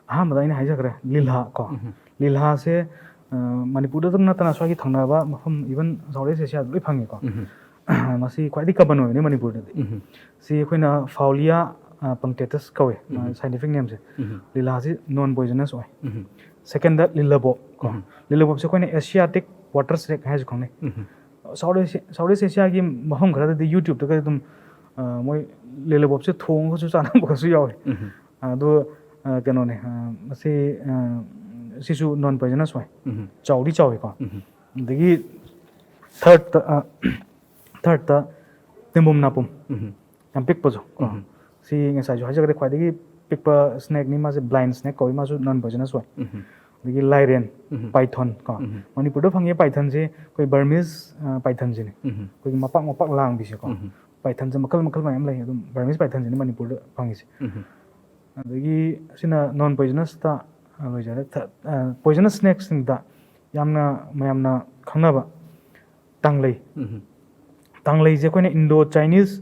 ꯑꯍꯥꯟꯕꯗ ꯑꯩꯅ ꯍꯥꯏꯖꯈ꯭ꯔꯦ, ꯂꯤꯂꯥ ꯀꯣ꯫ ꯂꯤꯂꯥꯁꯦ, ꯑ, ꯃꯅꯤꯄꯨꯔꯗꯇ ꯅꯠꯇꯅ ꯁ꯭ꯋꯥꯏꯒꯤ ꯊꯪꯅꯕ ꯃꯐꯝ, even South East Asiaꯗ ꯂꯣꯏ ꯐꯪꯉꯤꯀꯣ꯫ ꯃꯁꯤ ꯈ꯭ꯋꯥꯏꯗꯒꯤ common ꯑꯣꯏꯕꯅꯤ ꯃꯅꯤꯄꯨꯔꯗꯗꯤ꯫ ꯁꯤ ꯑꯩꯈꯣꯏꯅ Fowlia, ꯑ, punctatus ꯀꯧꯋꯦ, ꯑ, scientific nameꯁꯦ꯫ ꯂꯤꯂꯥꯁꯤ non poisonous ꯑꯣꯏ꯫ Secondꯗ ꯂꯤꯂꯕꯣꯞ ꯀꯣ꯫ ꯂꯤꯂꯕꯣꯞꯁꯦ ꯑꯩꯈꯣꯏꯅ Asiatic water snake ꯍꯥꯏꯔꯁꯨ ꯈꯪꯅꯩ꯫ South Asia, South East Asiaꯒꯤ ꯃꯐꯝ ꯈꯔꯗꯗꯤ YouTubeꯇꯒ ꯑꯗꯨꯝ, ꯑ, ꯃꯣꯏ ꯂꯤꯂꯕꯣꯞꯁꯦ ꯊꯣꯡꯉꯒꯁꯨ ꯆꯥꯅꯕꯒꯁꯨ ꯌꯥꯎꯋꯤ꯫ ꯑꯗꯣ, ꯑ, ꯀꯩꯅꯣꯅꯦ, ꯑ, ꯃꯁꯤ, ꯑ, ꯁꯤꯁꯨ non poisonous ꯑꯣꯏ꯫ ꯆꯥꯎꯗꯤ ꯆꯥꯎꯋꯤꯀꯣ꯫ ꯑꯗꯒꯤ thirdꯇ, ꯑ, thirdꯇ ꯇꯤꯝꯕꯨꯝ ꯅꯥꯄꯨꯝ꯫ ꯌꯥꯝ ꯄꯤꯛꯄꯁꯨ ꯀꯣ꯫ ꯁꯤ ꯉꯁꯥꯏꯁꯨ ꯍꯥꯏꯖꯈ꯭ꯔꯦ, ꯈ꯭ꯋꯥꯏꯗꯒꯤ ꯄꯤꯛꯄ snakeꯅꯤ ꯃꯥꯁꯦ, blind snake ꯀꯧꯏ, ꯃꯥꯁꯨ non poisonous ꯑꯣꯏ꯫ ꯑꯗꯒꯤ ꯂꯥꯏꯔꯦꯟ, python ꯀꯣ꯫ ꯃꯅꯤꯄꯨꯔꯗ ꯐꯪꯉꯤ pythonꯁꯦ ꯑꯩꯈꯣꯏ Burmese, ꯑ, pythonꯁꯤꯅꯦ꯫ ꯑꯩꯈꯣꯏꯒꯤ ꯃꯄꯥꯛ ꯃꯄꯥꯛ ꯂꯥꯡꯕꯤꯁꯦꯀꯣ꯫ Pythonꯁꯦ ꯃꯈꯜ ꯃꯈꯜ ꯃꯌꯥꯝ ꯂꯩ, ꯑꯗꯨꯝ Burmese pythonꯁꯤꯅꯤ ꯃꯅꯤꯄꯨꯔꯗ ꯐꯪꯉꯤꯁꯦ꯫ ꯑꯗꯒꯤ ꯁꯤꯅ non poisonousꯇ, ꯑ, ꯂꯣꯏꯖꯔꯦ꯫ ꯊ-, ꯑ, poisonous snakeꯁꯤꯡꯗ ꯌꯥꯝꯅ ꯃꯌꯥꯝꯅ ꯈꯪꯅꯕ ꯇꯥꯡꯂꯩ꯫ ꯇꯥꯡꯂꯩꯁꯦ ꯑꯩꯈꯣꯏꯅ Indo Chinese,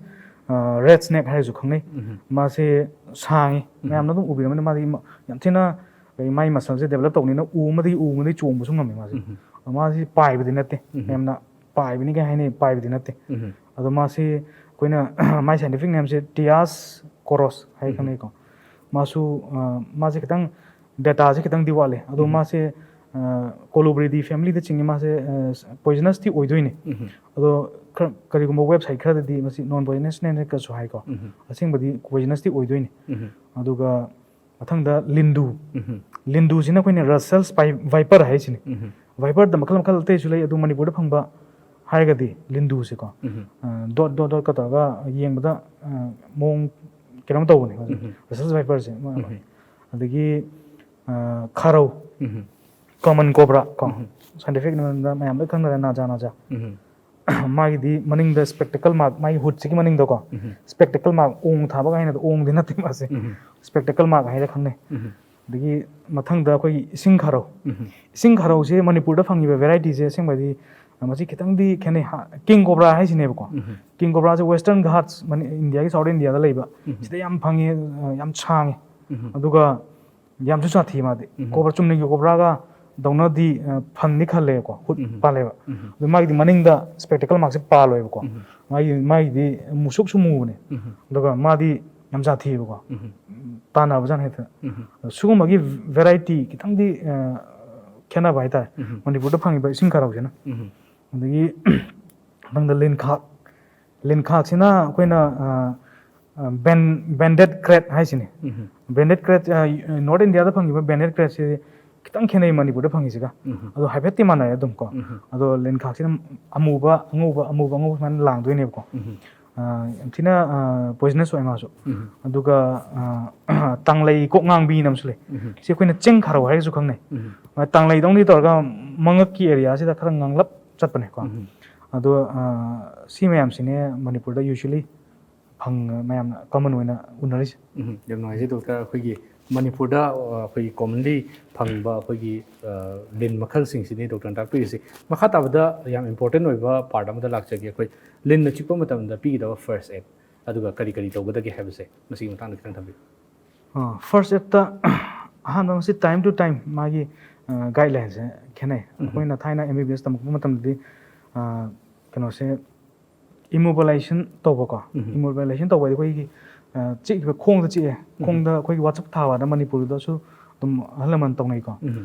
ꯑ, red snake ꯍꯥꯏꯔꯁꯨ ꯈꯪꯅꯩ꯫ ꯃꯥꯁꯦ ꯁꯥꯡꯉꯤ, ꯃꯌꯥꯝꯅ ꯑꯗꯨꯝ ꯎꯕꯤꯔꯝꯃꯅꯤ꯫ ꯃꯥꯗꯤ ꯃ-, ꯌꯥꯝ ꯊꯤꯅ, ꯑꯩꯈꯣꯏ ꯃꯥꯏ muscleꯁꯦ develop ꯇꯧꯕꯅꯤꯅ ꯎ ꯑꯃꯗꯒꯤ ꯎ ꯑꯃꯗꯒꯤ ꯆꯣꯡꯕꯁꯨ ꯉꯝꯃꯤ ꯃꯥꯁꯦ꯫ ꯑꯗꯣ ꯃꯥꯁꯤ ꯄꯥꯏꯕꯗꯤ ꯅꯠꯇꯦ, ꯃꯌꯥꯝꯅ ꯄꯥꯏꯕꯅꯤ ꯀꯥꯏ ꯍꯥꯏꯅꯩ, ꯄꯥꯏꯕꯗꯤ ꯅꯠꯇꯦ꯫ ꯑꯗꯣ ꯃꯥꯁꯤ ꯑꯩꯈꯣꯏꯅ ꯃꯥꯏ scientific nameꯁꯦ Teias corus ꯍꯥꯏ ꯈꯪꯅꯩꯀꯣ꯫ ꯃꯥꯁꯨ, ꯑ, ꯃꯥꯁꯦ ꯈꯤꯇꯪ dataꯁꯦ ꯈꯤꯇꯪꯗꯤ ꯋꯥꯠꯂꯦ꯫ ꯑꯗꯣ ꯃꯥꯁꯦ, ꯑ, Colubridae familyꯗ ꯆꯤꯡꯉꯤ꯫ ꯃꯥꯁꯦ, ꯑ, poisonousꯇꯤ ꯑꯣꯏꯗꯣꯏꯅꯦ꯫ ꯑꯗꯣ ꯈꯔ, ꯀꯔꯤꯒꯨꯝꯕ website ꯈꯔꯗꯗꯤ ꯃꯁꯤ non poisonous snakeꯀꯁꯨ ꯍꯥꯏꯀꯣ꯫ ꯑꯁꯦꯡꯕꯗꯤ poisonousꯇꯤ ꯑꯣꯏꯗꯣꯏꯅꯦ꯫ ꯑꯗꯨꯒ ꯃꯊꯪꯗ ꯂꯤꯟꯗꯨ꯫ ꯂꯤꯟꯗꯨꯁꯤꯅ ꯑꯩꯈꯣꯏꯅ Russell's pi-, viper ꯍꯥꯏꯁꯤꯅꯦ꯫ Viperꯗ ꯃꯈꯜ ꯃꯈꯜ ꯑꯇꯩꯁꯨ ꯂꯩ, ꯑꯗꯨ ꯃꯅꯤꯄꯨꯔꯗ ꯐꯪꯕ ꯍꯥꯏꯔꯒꯗꯤ ꯂꯤꯟꯗꯨꯁꯦꯀꯣ꯫ ꯑ, dot dot dotꯀ ꯇꯧꯔꯒ ꯌꯦꯡꯕꯗ, ꯑ, ꯃꯑꯣꯡ ꯀꯩꯅꯣꯝ ꯇꯧꯕꯅꯦ꯫ Russell's viperꯁꯦ꯫ ꯑꯗꯒꯤ, ꯑ, ꯈꯥꯔꯧ, common cobra ꯀꯣ꯫ Scientific nameꯗ ꯃꯌꯥꯝ ꯂꯣꯏ ꯈꯪꯅꯔꯦ, ꯅꯥꯖꯥ ꯅꯥꯖꯥ꯫ ꯃꯥꯒꯤꯗꯤ ꯃꯅꯤꯡꯗ spectacle mark, ꯃꯥꯒꯤ hoodꯁꯤꯒꯤ ꯃꯅꯤꯡꯗꯀꯣ, spectacle mark, ꯑꯣꯡ ꯊꯥꯕ ꯀꯥꯏꯅꯗꯣ, ꯑꯣꯡꯗꯤ ꯅꯠꯇꯦ ꯃꯥꯁꯦ꯫ Spectacle mark ꯍꯥꯏꯔ ꯈꯪꯅꯩ꯫ ꯑꯗꯒꯤ ꯃꯊꯪꯗ ꯑꯩꯈꯣꯏꯒꯤ ꯏꯁꯤꯡ ꯈꯥꯔꯧ꯫ ꯏꯁꯤꯡ ꯈꯥꯔꯧꯁꯦ ꯃꯅꯤꯄꯨꯔꯗ ꯐꯪꯉꯤꯕ varietyꯁꯦ ꯑꯁꯦꯡꯕꯗꯤ, ꯃꯁꯤ ꯈꯤꯇꯪꯗꯤ ꯈꯦꯠꯅꯩ꯫ ꯀꯤꯡ ꯀꯣꯕ꯭ꯔꯥ ꯍꯥꯏꯁꯤꯅꯦꯕꯀꯣ꯫ ꯀꯤꯡ ꯀꯣꯕ꯭ꯔꯥꯁꯦ Western Ghats, ꯏꯟꯗꯤꯌꯥꯒꯤ South Indiaꯗ ꯂꯩꯕ, ꯁꯤꯗ ꯌꯥꯝ ꯐꯪꯉꯤ, ꯌꯥꯝ ꯁꯥꯡꯉꯤ, ꯑꯗꯨꯒ ꯌꯥꯝꯁꯨ ꯁꯥꯊꯤ ꯃꯥꯗꯤ꯫ ꯀꯣꯕ꯭ꯔꯥ, ꯆꯨꯝꯅꯒꯤ ꯀꯣꯕ꯭ꯔꯥꯒ ꯗꯧꯅꯗꯤ ꯐꯟꯗꯤ ꯈꯜꯂꯦꯀꯣ, ꯍꯨꯠ ꯄꯥꯜꯂꯦꯕ꯫ ꯑꯗꯨ ꯃꯥꯒꯤꯗꯤ ꯃꯅꯤꯡꯗ spectacle ꯃꯥꯔꯛꯁꯦ ꯄꯥꯜꯂꯣꯏꯕꯀꯣ꯫ ꯃꯥꯒꯤ, ꯃꯥꯒꯤꯗꯤ ꯃꯨꯁꯨꯛꯁꯨ ꯃꯨꯕꯅꯦ, ꯑꯗꯨꯒ ꯃꯥꯗꯤ ꯌꯥꯝ ꯁꯥꯊꯤꯑꯕꯀꯣ꯫ ꯇꯥꯟꯅꯕꯖꯥꯠꯅꯤ ꯍꯦꯛꯇ꯫ ꯑꯗꯣ ꯁꯤꯒꯨꯝꯕꯒꯤ variety ꯈꯤꯇꯪꯗꯤ ꯈꯦꯠꯅꯕ ꯍꯥꯏꯇꯥꯔꯦ, ꯃꯅꯤꯄꯨꯔꯗ ꯐꯪꯉꯤꯕ ꯏꯁꯤꯡ ꯈꯥꯔꯧꯁꯤꯅ꯫ ꯑꯗꯒꯤ ꯃꯊꯪꯗ ꯂꯤꯟꯈꯥꯛ꯫ ꯂꯤꯟꯈꯥꯛꯁꯤꯅ ꯑꯩꯈꯣꯏꯅ ꯕꯦꯟ ꯕꯦꯟꯗꯦꯠ ꯀ꯭ꯔꯦꯠ ꯍꯥꯏꯁꯤꯅꯦ꯫ ꯕꯦꯟꯗꯦꯠ ꯀ꯭ꯔꯦꯠ, North Indiaꯗ ꯐꯪꯉꯤꯕ ꯕꯦꯟꯗꯦꯠ ꯀ꯭ꯔꯦꯠꯁꯤ ꯈꯤꯇꯪ ꯈꯦꯠꯅꯩ ꯃꯅꯤꯄꯨꯔꯗ ꯐꯪꯉꯤꯁꯤꯒ꯫ ꯑꯗꯣ ꯍꯥꯏꯐꯦꯠꯇꯤ ꯃꯥꯟꯅꯩ ꯑꯗꯨꯝ ꯀꯣ꯫ ꯑꯗꯣ ꯂꯤꯟꯈꯥꯛꯁꯤꯅ ꯑꯃꯨꯕ ꯑꯉꯧꯕ, ꯑꯃꯨꯕ ꯑꯉꯧꯕ ꯁꯨꯃꯥꯏꯅ ꯂꯥꯡꯗꯣꯏꯅꯦꯕꯀꯣ꯫ ꯌꯥꯝ ꯊꯤꯅ poisonous ꯑꯣꯏ ꯃꯥꯁꯨ꯫ ꯑꯗꯨꯒ ꯇꯥꯡꯂꯩ ꯀꯣꯛ ꯉꯥꯡꯕꯤꯅ ꯑꯃꯁꯨ ꯂꯩ꯫ ꯁꯤ ꯑꯩꯈꯣꯏꯅ ꯆꯤꯡ ꯈꯥꯔꯧ ꯍꯥꯏꯔꯒꯁꯨ ꯈꯪꯅꯩ꯫ ꯇꯥꯡꯂꯩꯗꯧꯅꯗꯤ ꯇꯧꯔꯒ ꯃꯉꯛꯀꯤ areaꯁꯤꯗ ꯈꯔ ꯉꯥꯡꯂꯞ ꯆꯠꯄꯅꯦꯀꯣ꯫ ꯑꯗꯣ ꯁꯤ ꯃꯌꯥꯝꯁꯤꯅꯦ ꯃꯅꯤꯄꯨꯔꯗ usually ꯐꯪ ꯃꯌꯥꯝꯅ common ꯑꯣꯏꯅ ꯎꯅꯔꯤꯁꯦ꯫ ꯎꯝ, ꯌꯥꯝ ꯅꯨꯡꯉꯥꯏꯖꯩ ꯗꯣꯛꯇꯔ꯫ ꯑꯩꯈꯣꯏꯒꯤ ꯃꯅꯤꯄꯨꯔꯗ ꯑꯩꯈꯣꯏꯒꯤ commonly ꯐꯪꯕ ꯑꯩꯈꯣꯏꯒꯤ ꯂꯤꯟ ꯃꯈꯜꯁꯤꯡꯁꯤꯅꯤ ꯗꯣꯛꯇꯔꯅ ꯇꯥꯛꯄꯤꯔꯤꯁꯤ꯫ ꯃꯈꯥ ꯇꯥꯕꯗ ꯌꯥꯝ important ꯑꯣꯏꯕ part ꯑꯃꯗ ꯂꯥꯛꯆꯒꯦ꯫ ꯑꯩꯈꯣꯏ ꯂꯤꯟꯅ ꯆꯤꯛꯄ ꯃꯇꯝꯗ ꯄꯤꯒꯗꯕ first aid, ꯑꯗꯨꯒ ꯀꯔꯤ ꯀꯔꯤ ꯇꯧꯒꯗꯒꯦ ꯍꯥꯏꯕꯁꯦ ꯃꯁꯤꯒꯤ ꯃꯇꯥꯡꯗ ꯈꯤꯇꯪ ꯊꯝꯕꯤꯌꯨ꯫ First aidꯇ ꯑꯍꯥꯟꯕ ꯃꯁꯤ time to time ꯃꯥꯒꯤ guidelineꯁꯦ ꯈꯦꯠꯅꯩ꯫ ꯑꯩꯈꯣꯏꯅ ꯊꯥꯏꯅ M B B S ꯇꯝꯃꯛꯄ ꯃꯇꯝꯗꯗꯤ ꯀꯩꯅꯣꯁꯦ immobilization ꯇꯧꯕꯀꯣ꯫ Immobilization ꯇꯧꯕ ꯍꯥꯏꯗꯤ ꯑꯩꯈꯣꯏꯒꯤ ꯆꯤꯛꯏꯕ ꯈꯣꯡꯗ ꯆꯤꯛꯑꯦ, ꯈꯣꯡꯗ ꯑꯩꯈꯣꯏꯒꯤ ꯋꯥꯆꯞ ꯊꯥꯕꯅ ꯃꯅꯤꯄꯨꯔꯗꯁꯨ ꯑꯗꯨꯝ ꯑꯍꯜ ꯂꯃꯟ ꯇꯧꯅꯩꯀꯣ꯫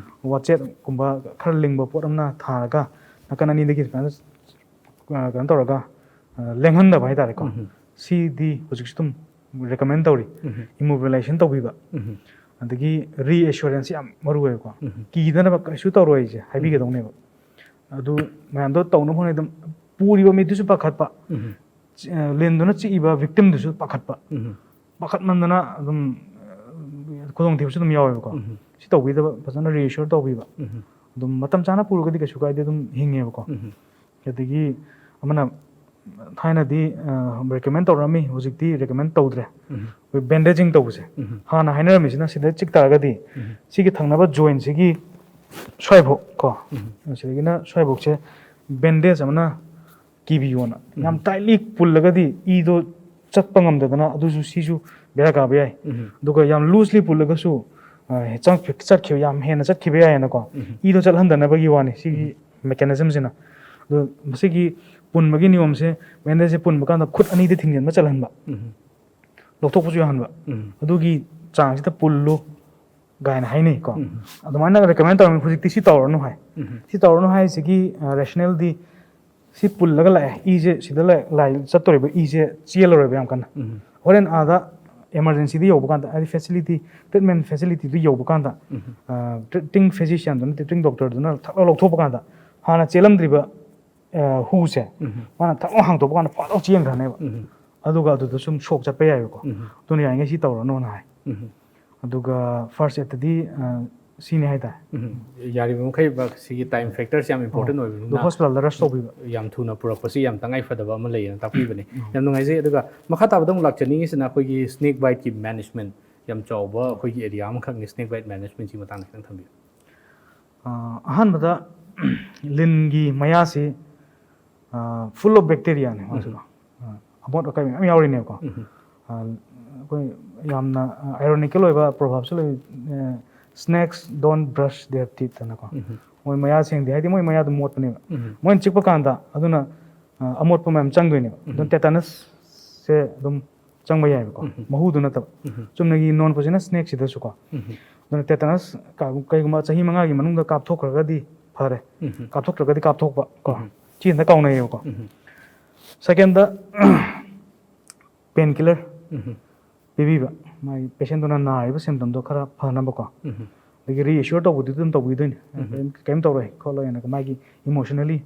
ꯋꯥꯆꯦꯠꯀꯨꯝꯕ ꯈꯔ ꯂꯤꯡꯕ ꯄꯣꯠ ꯑꯃꯅ ꯊꯥꯔꯒ ꯅꯥꯀꯟ ꯑꯅꯤꯗꯒꯤ ꯁꯨꯃꯥꯏꯅ ꯀꯩꯅꯣ ꯇꯧꯔꯒ ꯂꯦꯡꯍꯟꯗꯕ ꯍꯥꯏꯇꯥꯔꯦꯀꯣ꯫ ꯁꯤꯗꯤ ꯍꯧꯖꯤꯛꯁꯨ ꯑꯗꯨꯝ recommend ꯇꯧꯔꯤ꯫ Immobilization ꯇꯧꯕꯤꯕ꯫ ꯑꯗꯒꯤ reassurance ꯌꯥꯝ ꯃꯔꯨ ꯑꯣꯏꯌꯦꯀꯣ꯫ ꯀꯤꯗꯅꯕ ꯀꯩꯁꯨ ꯇꯧꯔꯣꯏꯁꯦ ꯍꯥꯏꯕꯤꯒꯗꯧꯅꯦꯕ꯫ ꯑꯗꯨ ꯃꯌꯥꯝꯗꯣ ꯇꯧꯅꯕ ꯍꯣꯠꯅꯩ ꯑꯗꯨꯝ ꯄꯨꯔꯤꯕ ꯃꯤꯗꯨꯁꯨ ꯄꯥꯈꯠꯄ, ꯂꯤꯟꯗꯨꯅ ꯆꯤꯛꯏꯕ victimꯗꯨꯁꯨ ꯄꯥꯈꯠꯄ, ꯄꯥꯈꯠꯃꯟꯗꯅ ꯑꯗꯨꯝ ꯈꯨꯗꯣꯡꯊꯤꯕꯁꯨ ꯑꯗꯨꯝ ꯌꯥꯎꯋꯦꯕꯀꯣ꯫ ꯁꯤ ꯇꯧꯕꯤꯗꯕ, ꯐꯖꯅ reassure ꯇꯧꯕꯤꯕ꯫ ꯑꯗꯨꯝ ꯃꯇꯝ ꯆꯥꯅ ꯄꯨꯔꯒꯗꯤ ꯀꯩꯁꯨ ꯀꯥꯏꯗꯦ, ꯑꯗꯨꯝ ꯍꯤꯡꯉꯦꯕꯀꯣ꯫ ꯑꯗꯒꯤ ꯑꯃꯅ ꯊꯥꯏꯅꯗꯤ recommend ꯇꯧꯔꯛꯑꯝꯃꯤ, ꯍꯧꯖꯤꯛꯇꯤ recommend ꯇꯧꯗ꯭ꯔꯦ꯫ ꯑꯩꯈꯣꯏ bandaging ꯇꯧꯕꯁꯦ꯫ ꯍꯥꯟꯅ ꯍꯥꯏꯅꯔꯝꯃꯤꯁꯤꯅ ꯁꯤꯗ ꯆꯤꯛ ꯇꯥꯔꯒꯗꯤ ꯁꯤꯒꯤ ꯊꯪꯅꯕ jointꯁꯤꯒꯤ ꯁ꯭ꯋꯥꯏꯐꯥꯎ ꯀꯣ, ꯁꯤꯗꯒꯤꯅ ꯁ꯭ꯋꯥꯏꯐꯥꯎꯁꯦ ꯕꯦꯟꯗꯦꯖ ꯑꯃꯅ ꯀꯤꯕꯤꯌꯣꯅ꯫ ꯌꯥꯝ ꯇꯥꯏꯠꯂꯤ ꯄꯨꯜꯂꯒꯗꯤ ꯏꯗꯣ ꯆꯠꯄ ꯉꯝꯗꯗꯅ ꯑꯗꯨꯁꯨ, ꯁꯤꯁꯨ ꯕꯦꯔꯥ ꯀꯥꯕ ꯌꯥꯏ꯫ ꯑꯗꯨꯒ ꯌꯥꯝ ꯂꯨꯖꯂꯤ ꯄꯨꯜꯂꯒꯁꯨ, ꯑ, ꯆꯪ-, ꯆꯠꯈꯤꯕ, ꯌꯥꯝ ꯍꯦꯟꯅ ꯆꯠꯈꯤꯕ ꯌꯥꯏꯌꯦꯅꯀꯣ꯫ ꯏꯗꯣ ꯆꯠꯍꯟꯗꯅꯕꯒꯤ ꯋꯥꯅꯤ ꯁꯤꯒꯤ ꯃꯦꯀꯥꯅꯤꯖꯝꯁꯤꯅ꯫ ꯑꯗꯣ ꯃꯁꯤꯒꯤ ꯄꯨꯟꯕꯒꯤ ꯅꯤꯌꯣꯝꯁꯦ, ꯕꯦꯟꯗꯦꯖꯁꯦ ꯄꯨꯟꯕ ꯀꯥꯟꯗ ꯈꯨꯠ ꯑꯅꯤꯗ ꯊꯤꯡꯖꯤꯟꯕ ꯆꯜꯍꯟꯕ, ꯂꯧꯊꯣꯛꯄꯁꯨ ꯌꯥꯍꯟꯕ, ꯑꯗꯨꯒꯤ ꯆꯥꯡꯁꯤꯗ ꯄꯨꯜꯂꯨ ꯀꯥꯏꯅ ꯍꯥꯏꯅꯩꯀꯣ꯫ ꯑꯗꯨꯃꯥꯏꯅ ꯔꯤꯀꯃꯦꯟ ꯇꯧꯔꯝꯃꯤ꯫ ꯍꯧꯖꯤꯛꯇꯤ ꯁꯤ ꯇꯧꯔꯅꯨ ꯍꯥꯏ꯫ ꯁꯤ ꯇꯧꯔꯅꯨ ꯍꯥꯏꯁꯤꯒꯤ, ꯑ, ꯔꯦꯁꯅꯦꯜꯗꯤ, ꯁꯤ ꯄꯨꯜꯂꯒ ꯂꯥꯛꯑꯦ, ꯏꯁꯦ ꯁꯤꯗ ꯂꯥꯛ-, ꯂꯥꯛ-, ꯆꯠꯇꯣꯔꯤꯕ ꯏꯁꯦ ꯆꯦꯜꯂꯔꯣꯏꯕ ꯌꯥꯝ ꯀꯟꯅ꯫ ꯍꯣꯔꯦꯟ ꯑꯥꯗ ꯏꯃꯥꯔꯖꯦꯟꯁꯤꯗ ꯌꯧꯕ ꯀꯥꯟꯗ, ꯍꯥꯏꯗꯤ ꯐꯦꯁꯤꯂꯤꯇꯤ, ꯇ꯭ꯔꯤꯠꯃꯦꯟ ꯐꯦꯁꯤꯂꯤꯇꯤꯗꯨ ꯌꯧꯕ ꯀꯥꯟꯗ, ꯑ, ꯇ꯭ꯔꯤꯇꯤꯡ ꯐꯤꯖꯤꯁꯤꯌꯥꯟꯗꯨꯅ, ꯇ꯭ꯔꯤꯇꯤꯡ ꯗꯣꯛꯇꯔꯗꯨꯅ ꯊꯛ ꯂꯧ ꯂꯧꯊꯣꯛꯄ ꯀꯥꯟꯗ, ꯍꯥꯟꯅ ꯆꯦꯜꯂꯝꯗ꯭ꯔꯤꯕ, ꯑ, ꯍꯨꯁꯦ ꯃꯥꯅ ꯊꯛ ꯂꯧ ꯍꯥꯡꯗꯣꯛꯄ ꯀꯥꯟꯗ ꯐꯠ ꯂꯧ ꯆꯦꯟꯈ꯭ꯔꯅꯦꯕ꯫ ꯑꯗꯨꯒ ꯑꯗꯨꯗ ꯁꯨꯝ ꯁꯣꯛ ꯆꯠꯄ ꯌꯥꯏꯕꯀꯣ꯫ ꯑꯗꯨꯅ ꯌꯥꯔꯤꯉꯩ ꯁꯤ ꯇꯧꯔꯅꯣꯅ ꯍꯥꯏ꯫ ꯑꯗꯨꯒ ꯐꯥꯔꯁ ꯑꯦꯗꯇꯗꯤ, ꯑ, ꯁꯤꯅꯤ ꯍꯥꯏꯇꯥꯔꯦ꯫ ꯎꯝ, ꯌꯥꯔꯤꯕ ꯃꯈꯩ ꯚꯥꯏ, ꯁꯤꯒꯤ ꯇꯥꯏꯝ ꯐꯦꯛꯇꯔꯁꯤ ꯌꯥꯝ ꯏꯝꯄꯣꯔꯇꯦꯟ ꯑꯣꯏꯕꯅꯤꯅ꯫ ꯑꯗꯣ ꯍꯣꯁꯄꯤꯇꯥꯜꯗ ꯔꯁ ꯇꯧꯕꯤꯕ꯫ ꯌꯥꯝ ꯊꯨꯅ ꯄꯨꯔꯛꯄꯁꯤ ꯌꯥꯝ ꯇꯉꯥꯏ ꯐꯗꯕ ꯑꯃ ꯂꯩꯌꯦꯅ ꯇꯥꯛꯄꯤꯕꯅꯤ꯫ ꯌꯥꯝ ꯅꯨꯡꯉꯥꯏꯖꯩ꯫ ꯑꯗꯨꯒ ꯃꯈꯥ ꯇꯥꯕꯗ ꯑꯃꯨꯛ ꯂꯥꯛꯆꯅꯤꯡꯉꯤꯁꯤꯅ ꯑꯩꯈꯣꯏꯒꯤ ꯁ꯭ꯅꯦꯛ ꯕꯥꯏꯠꯀꯤ ꯃꯦꯅꯦꯖꯃꯦꯟꯠ, ꯌꯥꯝ ꯆꯥꯎꯕ ꯑꯩꯈꯣꯏꯒꯤ ꯑꯦꯔꯤꯌꯥ ꯑꯃꯈꯛꯅꯤ ꯁ꯭ꯅꯦꯛ ꯕꯥꯏꯠ ꯃꯦꯅꯦꯖꯃꯦꯟꯠꯁꯤ ꯃꯇꯥꯡꯗ ꯈꯤꯇꯪ ꯊꯝꯕꯤꯌꯨ꯫ ꯑ, ꯑꯍꯥꯟꯕꯗ ꯂꯤꯟꯒꯤ ꯃꯌꯥꯁꯤ, ꯑ, full of bacteria ꯅꯦ ꯃꯥꯁꯤꯀꯣ꯫ ꯑ, ꯑꯃꯣꯠ ꯑꯀꯥꯏ ꯃꯌꯥꯝ ꯌꯥꯎꯔꯤꯅꯦꯕꯀꯣ꯫ ꯑ, ꯑꯩꯈꯣꯏ ꯌꯥꯝꯅ, ꯑ, ironical ꯑꯣꯏꯕ proverb ꯁꯨ ꯂꯩ, ꯑ, "Snakes don't brush their teeth" ꯍꯥꯏꯅꯀꯣ꯫ ꯃꯣꯏ ꯃꯌꯥ ꯁꯦꯡꯗꯦ ꯍꯥꯏꯗꯤ ꯃꯣꯏ ꯃꯌꯥꯗꯣ ꯃꯣꯠꯄꯅꯦꯕ꯫ ꯃꯣꯏꯅ ꯆꯤꯛꯄ ꯀꯥꯟꯗ ꯑꯗꯨꯅ, ꯑ, ꯑꯃꯣꯠꯄ ꯃꯌꯥꯝ ꯆꯪꯗꯣꯏꯅꯦꯕ꯫ ꯑꯗꯨꯅ tetanus ꯁꯦ ꯑꯗꯨꯝ ꯆꯪꯕ ꯌꯥꯏꯕꯀꯣ꯫ ꯃꯍꯨꯗꯨ ꯅꯠꯇꯕ꯫ ꯆꯨꯝꯅꯒꯤ non poisonous snake ꯁꯤꯗꯁꯨꯀꯣ꯫ ꯑꯗꯨꯅ tetanus ꯀ-, ꯀꯩꯒꯨꯝꯕ ꯆꯍꯤ ꯃꯉꯥꯒꯤ ꯃꯅꯨꯡꯗ ꯀꯥꯞꯊꯣꯛꯈ꯭ꯔꯒꯗꯤ ꯐꯔꯦ꯫ ꯀꯥꯞꯊꯣꯛꯇ꯭ꯔꯒꯗꯤ ꯀꯥꯞꯊꯣꯛꯄ ꯀꯣ꯫ ꯁꯤ ꯍꯦꯛꯇ ꯀꯥꯎꯅꯩꯌꯦꯕꯀꯣ꯫ Second ꯗ, pain killer ꯄꯤꯕꯤꯕ, ꯃꯥꯒꯤ patient ꯇꯨꯅ ꯅꯥꯔꯤꯕ symptom ꯗꯣ ꯈꯔ ꯐꯅꯕꯀꯣ꯫ ꯑꯗꯒꯤ reassure ꯇꯧꯕꯗꯨꯗꯤ ꯑꯗꯨꯝ ꯇꯧꯕꯤꯗꯣꯏꯅꯤ꯫ ꯀꯩꯝ, ꯀꯩꯝ ꯇꯧꯔꯣꯏ ꯈꯣꯠꯂꯣꯏꯅ ꯃꯥꯒꯤ emotionally,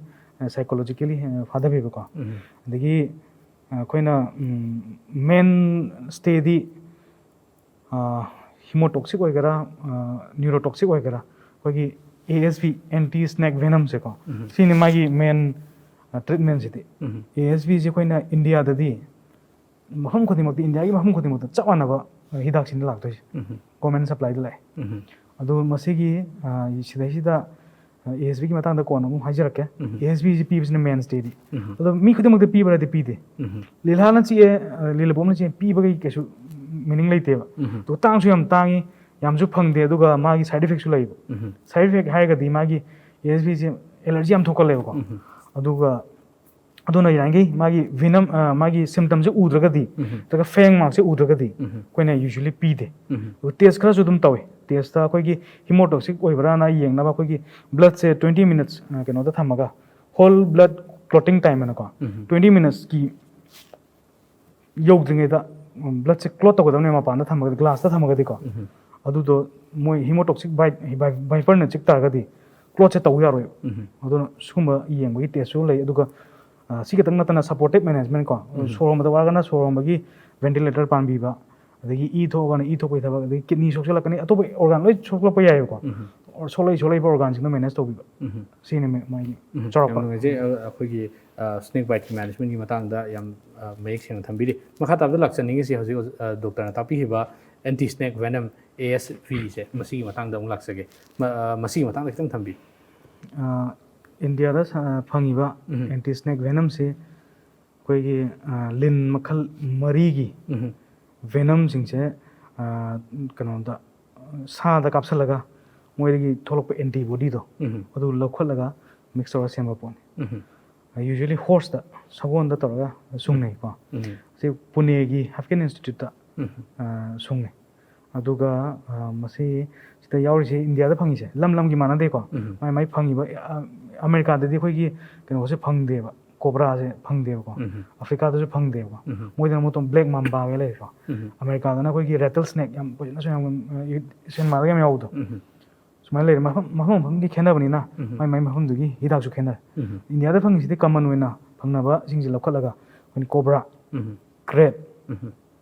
psychologically ꯐꯥꯊꯕꯤꯕꯀꯣ꯫ ꯑꯗꯒꯤ ꯑꯩꯈꯣꯏꯅ, ꯎꯝ, mainstay ꯗꯤ, ꯑ, hemotoxic ꯑꯣꯏꯒꯦꯔꯥ, ꯑ, neurotoxic ꯑꯣꯏꯒꯦꯔꯥ, ꯑꯩꯈꯣꯏꯒꯤ A S V, anti snake venom ꯁꯦꯀꯣ, ꯁꯤꯅꯤ ꯃꯥꯒꯤ main, ꯑ, treatment CD. A S V ꯁꯦ ꯑꯩꯈꯣꯏꯅ ꯏꯟꯗꯤꯌꯥꯗꯗꯤ ꯃꯐꯝ ꯈꯨꯗꯤꯡꯃꯛꯇ, ꯏꯟꯗꯤꯌꯥꯒꯤ ꯃꯐꯝ ꯈꯨꯗꯤꯡꯃꯛꯇ ꯆꯞ ꯃꯥꯟꯅꯕ, ꯑ, ꯍꯤꯗꯥꯛꯁꯤꯅ ꯂꯥꯛꯇꯣꯏꯁꯦ꯫ Government supply ꯗ ꯂꯥꯛꯑꯦ꯫ ꯑꯗꯨ ꯃꯁꯤꯒꯤ, ꯑ, ꯁꯤꯗꯩꯁꯤꯗ ꯑꯦ ꯑꯦꯁ ꯕꯤꯒꯤ ꯃꯇꯥꯡꯗ ꯀꯣꯟꯅ ꯑꯃꯨꯛ ꯍꯥꯏꯖꯔꯛꯀꯦ꯫ ꯎꯝ. A S ꯕꯤꯁꯤ ꯄꯤꯕꯁꯤꯅ ꯃꯦꯟꯁꯇꯦꯗꯤ꯫ ꯎꯝ. ꯑꯗꯣ ꯃꯤ ꯈꯨꯗꯤꯡꯃꯛꯇ ꯄꯤꯕ꯭ꯔꯗꯤ ꯄꯤꯗꯦ꯫ ꯎꯝ. ꯂꯤꯂꯥꯅ ꯆꯤꯛꯑꯦ, ꯂꯤꯂꯕꯣꯝꯅ ꯆꯤꯛꯑꯦ ꯄꯤꯕꯒꯤ ꯀꯩꯁꯨ ꯃꯤꯅꯤꯡ ꯂꯩꯇꯦꯕ꯫ ꯎꯝ. ꯑꯗꯨꯒ ꯇꯥꯡꯁꯨ ꯌꯥꯝ ꯇꯥꯡꯉꯤ, ꯌꯥꯝꯁꯨ ꯐꯪꯗꯦ, ꯑꯗꯨꯒ ꯃꯥꯒꯤ ꯁꯥꯏꯠ ꯏꯐꯦꯛꯁꯨ ꯂꯩꯕ꯫ ꯎꯝ. ꯁꯥꯏꯠ ꯏꯐꯦꯛ ꯍꯥꯏꯔꯒꯗꯤ ꯃꯥꯒꯤ ꯑꯦ ꯑꯦꯁ ꯕꯤꯁꯦ ꯑꯦꯂꯔꯖꯤ ꯌꯥꯝ ꯊꯣꯛꯀꯜꯂꯦꯕꯀꯣ꯫ ꯎꯝ. ꯑꯗꯨꯒ ꯑꯗꯨꯅ ꯌꯥꯔꯤꯈꯩ ꯃꯥꯒꯤ ꯚꯤꯅꯝ ꯃꯥꯒꯤ ꯁꯤꯝꯇꯝꯁꯦ ꯎꯗ꯭ꯔꯒꯗꯤ, ꯎꯝ. ꯅꯠꯇ꯭ꯔꯒ ꯐꯦꯡ ꯃꯥꯔꯛꯁꯦ ꯎꯗ꯭ꯔꯒꯗꯤ ꯎꯝ. ꯑꯩꯈꯣꯏꯅ ꯌꯨꯖ꯭ꯋꯦꯂꯤ ꯄꯤꯗꯦ꯫ ꯎꯝ. ꯑꯗꯨ ꯇꯦꯁ ꯈꯔꯁꯨ ꯑꯗꯨꯝ ꯇꯧꯋꯤ꯫ ꯇꯦꯁꯇ ꯑꯩꯈꯣꯏꯒꯤ ꯍꯤꯃꯣꯇꯣꯛꯁꯤꯛ ꯑꯣꯏꯕ꯭ꯔꯥꯅ ꯌꯦꯡꯅꯕ ꯑꯩꯈꯣꯏꯒꯤ ꯕ꯭ꯂꯗꯁꯦ ꯇ꯭ꯋꯦꯟꯇꯤ ꯃꯤꯅꯠꯁ ꯀꯩꯅꯣꯗ ꯊꯝꯃꯒ, ꯍꯣꯜ ꯕ꯭ꯂꯗ ꯀ꯭ꯂꯣꯇꯤꯡ ꯇꯥꯏꯝ ꯍꯥꯏꯅꯀꯣ, ꯎꯝ. ꯇ꯭ꯋꯦꯟꯇꯤ ꯃꯤꯅꯠꯁꯀꯤ ꯌꯧꯗ꯭ꯔꯤꯉꯩꯗ ꯕ꯭ꯂꯗꯁꯦ ꯀ꯭ꯂꯣꯠ ꯇꯧꯒꯗꯕꯅꯦ ꯃꯄꯥꯟꯗ ꯊꯝꯃꯒꯗꯤ, ꯒ꯭ꯂꯥꯁꯇ ꯊꯝꯃꯒꯗꯤꯀꯣ꯫ ꯎꯝ. ꯑꯗꯨꯗꯣ ꯃꯣꯏ ꯍꯤꯃꯣꯇꯣꯛꯁꯤꯛ ꯚꯥꯏꯄꯔꯅ ꯆꯤꯛ ꯇꯥꯔꯒꯗꯤ ꯀ꯭ꯂꯣꯠꯁꯦ ꯇꯧ ꯌꯥꯔꯣꯏꯕ꯫ ꯎꯝ. ꯑꯗꯨꯅ ꯁꯤꯒꯨꯝꯕ ꯌꯦꯡꯕꯒꯤ ꯇꯦꯁꯁꯨ ꯂꯩ꯫ ꯑꯗꯨꯒ ꯑ, ꯁꯤ ꯈꯛꯇꯪ ꯅꯠꯇꯅ ꯁꯄꯣꯔꯇꯤꯞ ꯃꯦꯅꯦꯖꯃꯦꯟꯠ ꯀꯣ, ꯎꯝ. ꯁꯣꯔ ꯍꯣꯟꯕꯗ ꯋꯥꯔꯒꯅ ꯁꯣꯔ ꯍꯣꯟꯕꯒꯤ ꯚꯦꯟꯇꯤꯂꯦꯇꯔ ꯄꯥꯟꯕꯤꯕ, ꯑꯗꯒꯤ ꯏ ꯊꯣꯛꯑꯒꯅ ꯏ ꯊꯣꯛꯄꯒꯤ ꯊꯕꯛ, ꯑꯗꯒꯤ ꯀꯤꯗꯅꯤ ꯁꯣꯛꯆꯜꯂꯛꯀꯅꯤ, ꯑꯇꯣꯞꯄ ꯑꯣꯔꯒꯥꯟ ꯂꯣꯏ ꯁꯣꯛꯂꯛꯄ ꯌꯥꯏꯑꯕꯀꯣ꯫ ꯎꯝ. ꯁꯣꯛꯂꯛꯏ ꯁꯣꯛꯂꯛꯏꯕ ꯑꯣꯔꯒꯥꯟꯁꯤꯡꯗꯣ ꯃꯦꯅꯦꯖ ꯇꯧꯕꯤꯕ꯫ ꯎꯝ. ꯁꯤꯅꯤ ꯃ- ꯃꯥꯒꯤ ꯎꯝ. ꯆꯥꯎꯔꯥꯛꯄ꯫ ꯌꯥꯝ ꯅꯨꯡꯉꯥꯏꯖꯩ꯫ ꯑ, ꯑꯩꯈꯣꯏꯒꯤ ꯁ꯭ꯅꯦꯛ ꯕꯥꯏꯠꯀꯤ ꯃꯦꯅꯦꯖꯃꯦꯟꯠꯀꯤ ꯃꯇꯥꯡꯗ ꯌꯥꯝ ꯑ, ꯃꯌꯦꯛ ꯁꯦꯡꯅ ꯊꯝꯕꯤꯔꯤ꯫ ꯃꯈꯥ ꯇꯥꯕꯗ ꯂꯥꯛꯆꯅꯤꯡꯉꯤꯁꯤ ꯍꯧꯖꯤꯛ ꯍꯧꯖꯤꯛ, ꯑ, ꯗꯣꯛꯇꯔꯅ ꯇꯥꯛꯄꯤꯈꯤꯕ ꯑꯦꯟꯇꯤ ꯁ꯭ꯅꯦꯛ ꯚꯦꯅꯝ, ꯑꯦ ꯑꯦꯁ ꯚꯤꯁꯦ, ꯃꯁꯤꯒꯤ ꯃꯇꯥꯡꯗ ꯑꯃꯨꯛ ꯂꯥꯛꯆꯒꯦ꯫ ꯃ-, ꯑ, ꯃꯁꯤꯒꯤ ꯃꯇꯥꯡꯗ ꯈꯤꯇꯪ ꯊꯝꯕꯤꯌꯨ꯫ ꯑ, ꯏꯟꯗꯤꯌꯥꯗ ꯁ-, ꯐꯪꯉꯤꯕ ꯎꯝ. ꯑꯦꯟꯇꯤ ꯁ꯭ꯅꯦꯛ ꯚꯦꯅꯝꯁꯤ ꯑꯩꯈꯣꯏꯒꯤ, ꯑ, ꯂꯤꯟ ꯃꯈꯜ ꯃꯔꯤꯒꯤ ꯎꯝ. ꯚꯦꯅꯝꯁꯤꯡꯁꯦ, ꯑ, ꯀꯩꯅꯣꯗ, ꯁꯥꯗ ꯀꯥꯞꯁꯤꯜꯂꯒ ꯃꯣꯏꯗꯒꯤ ꯊꯣꯛꯂꯛꯄ ꯑꯦꯟꯇꯤꯕꯣꯗꯤꯗꯣ ꯎꯝ. ꯑꯗꯨ ꯂꯧꯈꯠꯂꯒ ꯃꯤꯛꯁ ꯇꯧꯔꯒ ꯁꯦꯝꯕ ꯄꯣꯠꯅꯤ꯫ ꯎꯝ. ꯌꯨꯖ꯭ꯋꯦꯂꯤ ꯍꯣꯔꯁꯇ, ꯁꯒꯣꯜꯗ ꯇꯧꯔꯒ ꯁꯨꯡꯅꯩꯀꯣ꯫ ꯎꯝ. ꯁꯤ ꯄꯨꯅꯦꯒꯤ ꯍꯥꯐꯀꯤꯟ ꯏꯟꯁꯇꯤꯇ꯭ꯌꯨꯠꯇ ꯎꯝ. ꯑ, ꯁꯨꯡꯅꯩ꯫ ꯑꯗꯨꯒ ꯑ, ꯃꯁꯤ ꯁꯤꯗ ꯌꯥꯎꯔꯤꯁꯦ ꯏꯟꯗꯤꯌꯥꯗ ꯐꯪꯉꯤꯁꯦ ꯂꯝ ꯂꯝꯒꯤ ꯃꯥꯟꯅꯗꯦꯀꯣ꯫ ꯎꯝ. ꯃꯥꯏ ꯃꯥꯏ ꯐꯪꯉꯤꯕ, ꯑ, ꯑꯃꯦꯔꯤꯀꯥꯗꯗꯤ ꯑꯩꯈꯣꯏꯒꯤ ꯀꯩꯅꯣꯁꯦ ꯐꯪꯗꯦꯕ, ꯀꯣꯕ꯭ꯔꯥꯁꯦ ꯐꯪꯗꯦꯕꯀꯣ꯫ ꯎꯝ. ꯑꯐ꯭ꯔꯤꯀꯥꯗꯁꯨ ꯐꯪꯗꯦꯕꯀꯣ꯫ ꯎꯝ. ꯃꯣꯏꯗꯅ ꯑꯃꯨꯛ ꯕ꯭ꯂꯦꯛ ꯃꯥꯝꯕꯥꯒ ꯂꯩꯔꯦꯀꯣ꯫ ꯎꯝ. ꯑꯃꯦꯔꯤꯀꯥꯗꯅ ꯑꯩꯈꯣꯏꯒꯤ ꯔꯦꯇꯜ ꯁ꯭ꯅꯦꯛ ꯌꯥꯝ ꯐꯖꯅꯁꯨ ꯌꯥꯝ, ꯑ, ꯁꯤꯅꯦꯃꯥꯗꯒ ꯌꯥꯝ ꯌꯥꯎꯕꯗꯣ꯫ ꯎꯝ. ꯁꯨꯃꯥꯏꯅ ꯂꯩꯔꯦ꯫ ꯃꯐꯝ ꯃꯐꯝ ꯃꯐꯝꯒꯤ ꯈꯦꯠꯅꯕꯅꯤꯅ ꯎꯝ. ꯃꯥꯏ ꯃꯥꯏ ꯃꯐꯝꯗꯨꯒꯤ ꯍꯤꯗꯥꯛꯁꯨ ꯈꯦꯠꯅꯔꯦ꯫ ꯎꯝ. ꯏꯟꯗꯤꯌꯥꯗ ꯐꯪꯉꯤꯁꯤꯗꯤ ꯀꯃꯟ ꯑꯣꯏꯅ ꯐꯪꯅꯕꯁꯤꯡꯁꯦ ꯂꯧꯈꯠꯂꯒ ꯑꯩꯈꯣꯏꯅ ꯀꯣꯕ꯭ꯔꯥ, ꯎꯝ. ꯀ꯭ꯔꯦꯠ, ꯎꯝ.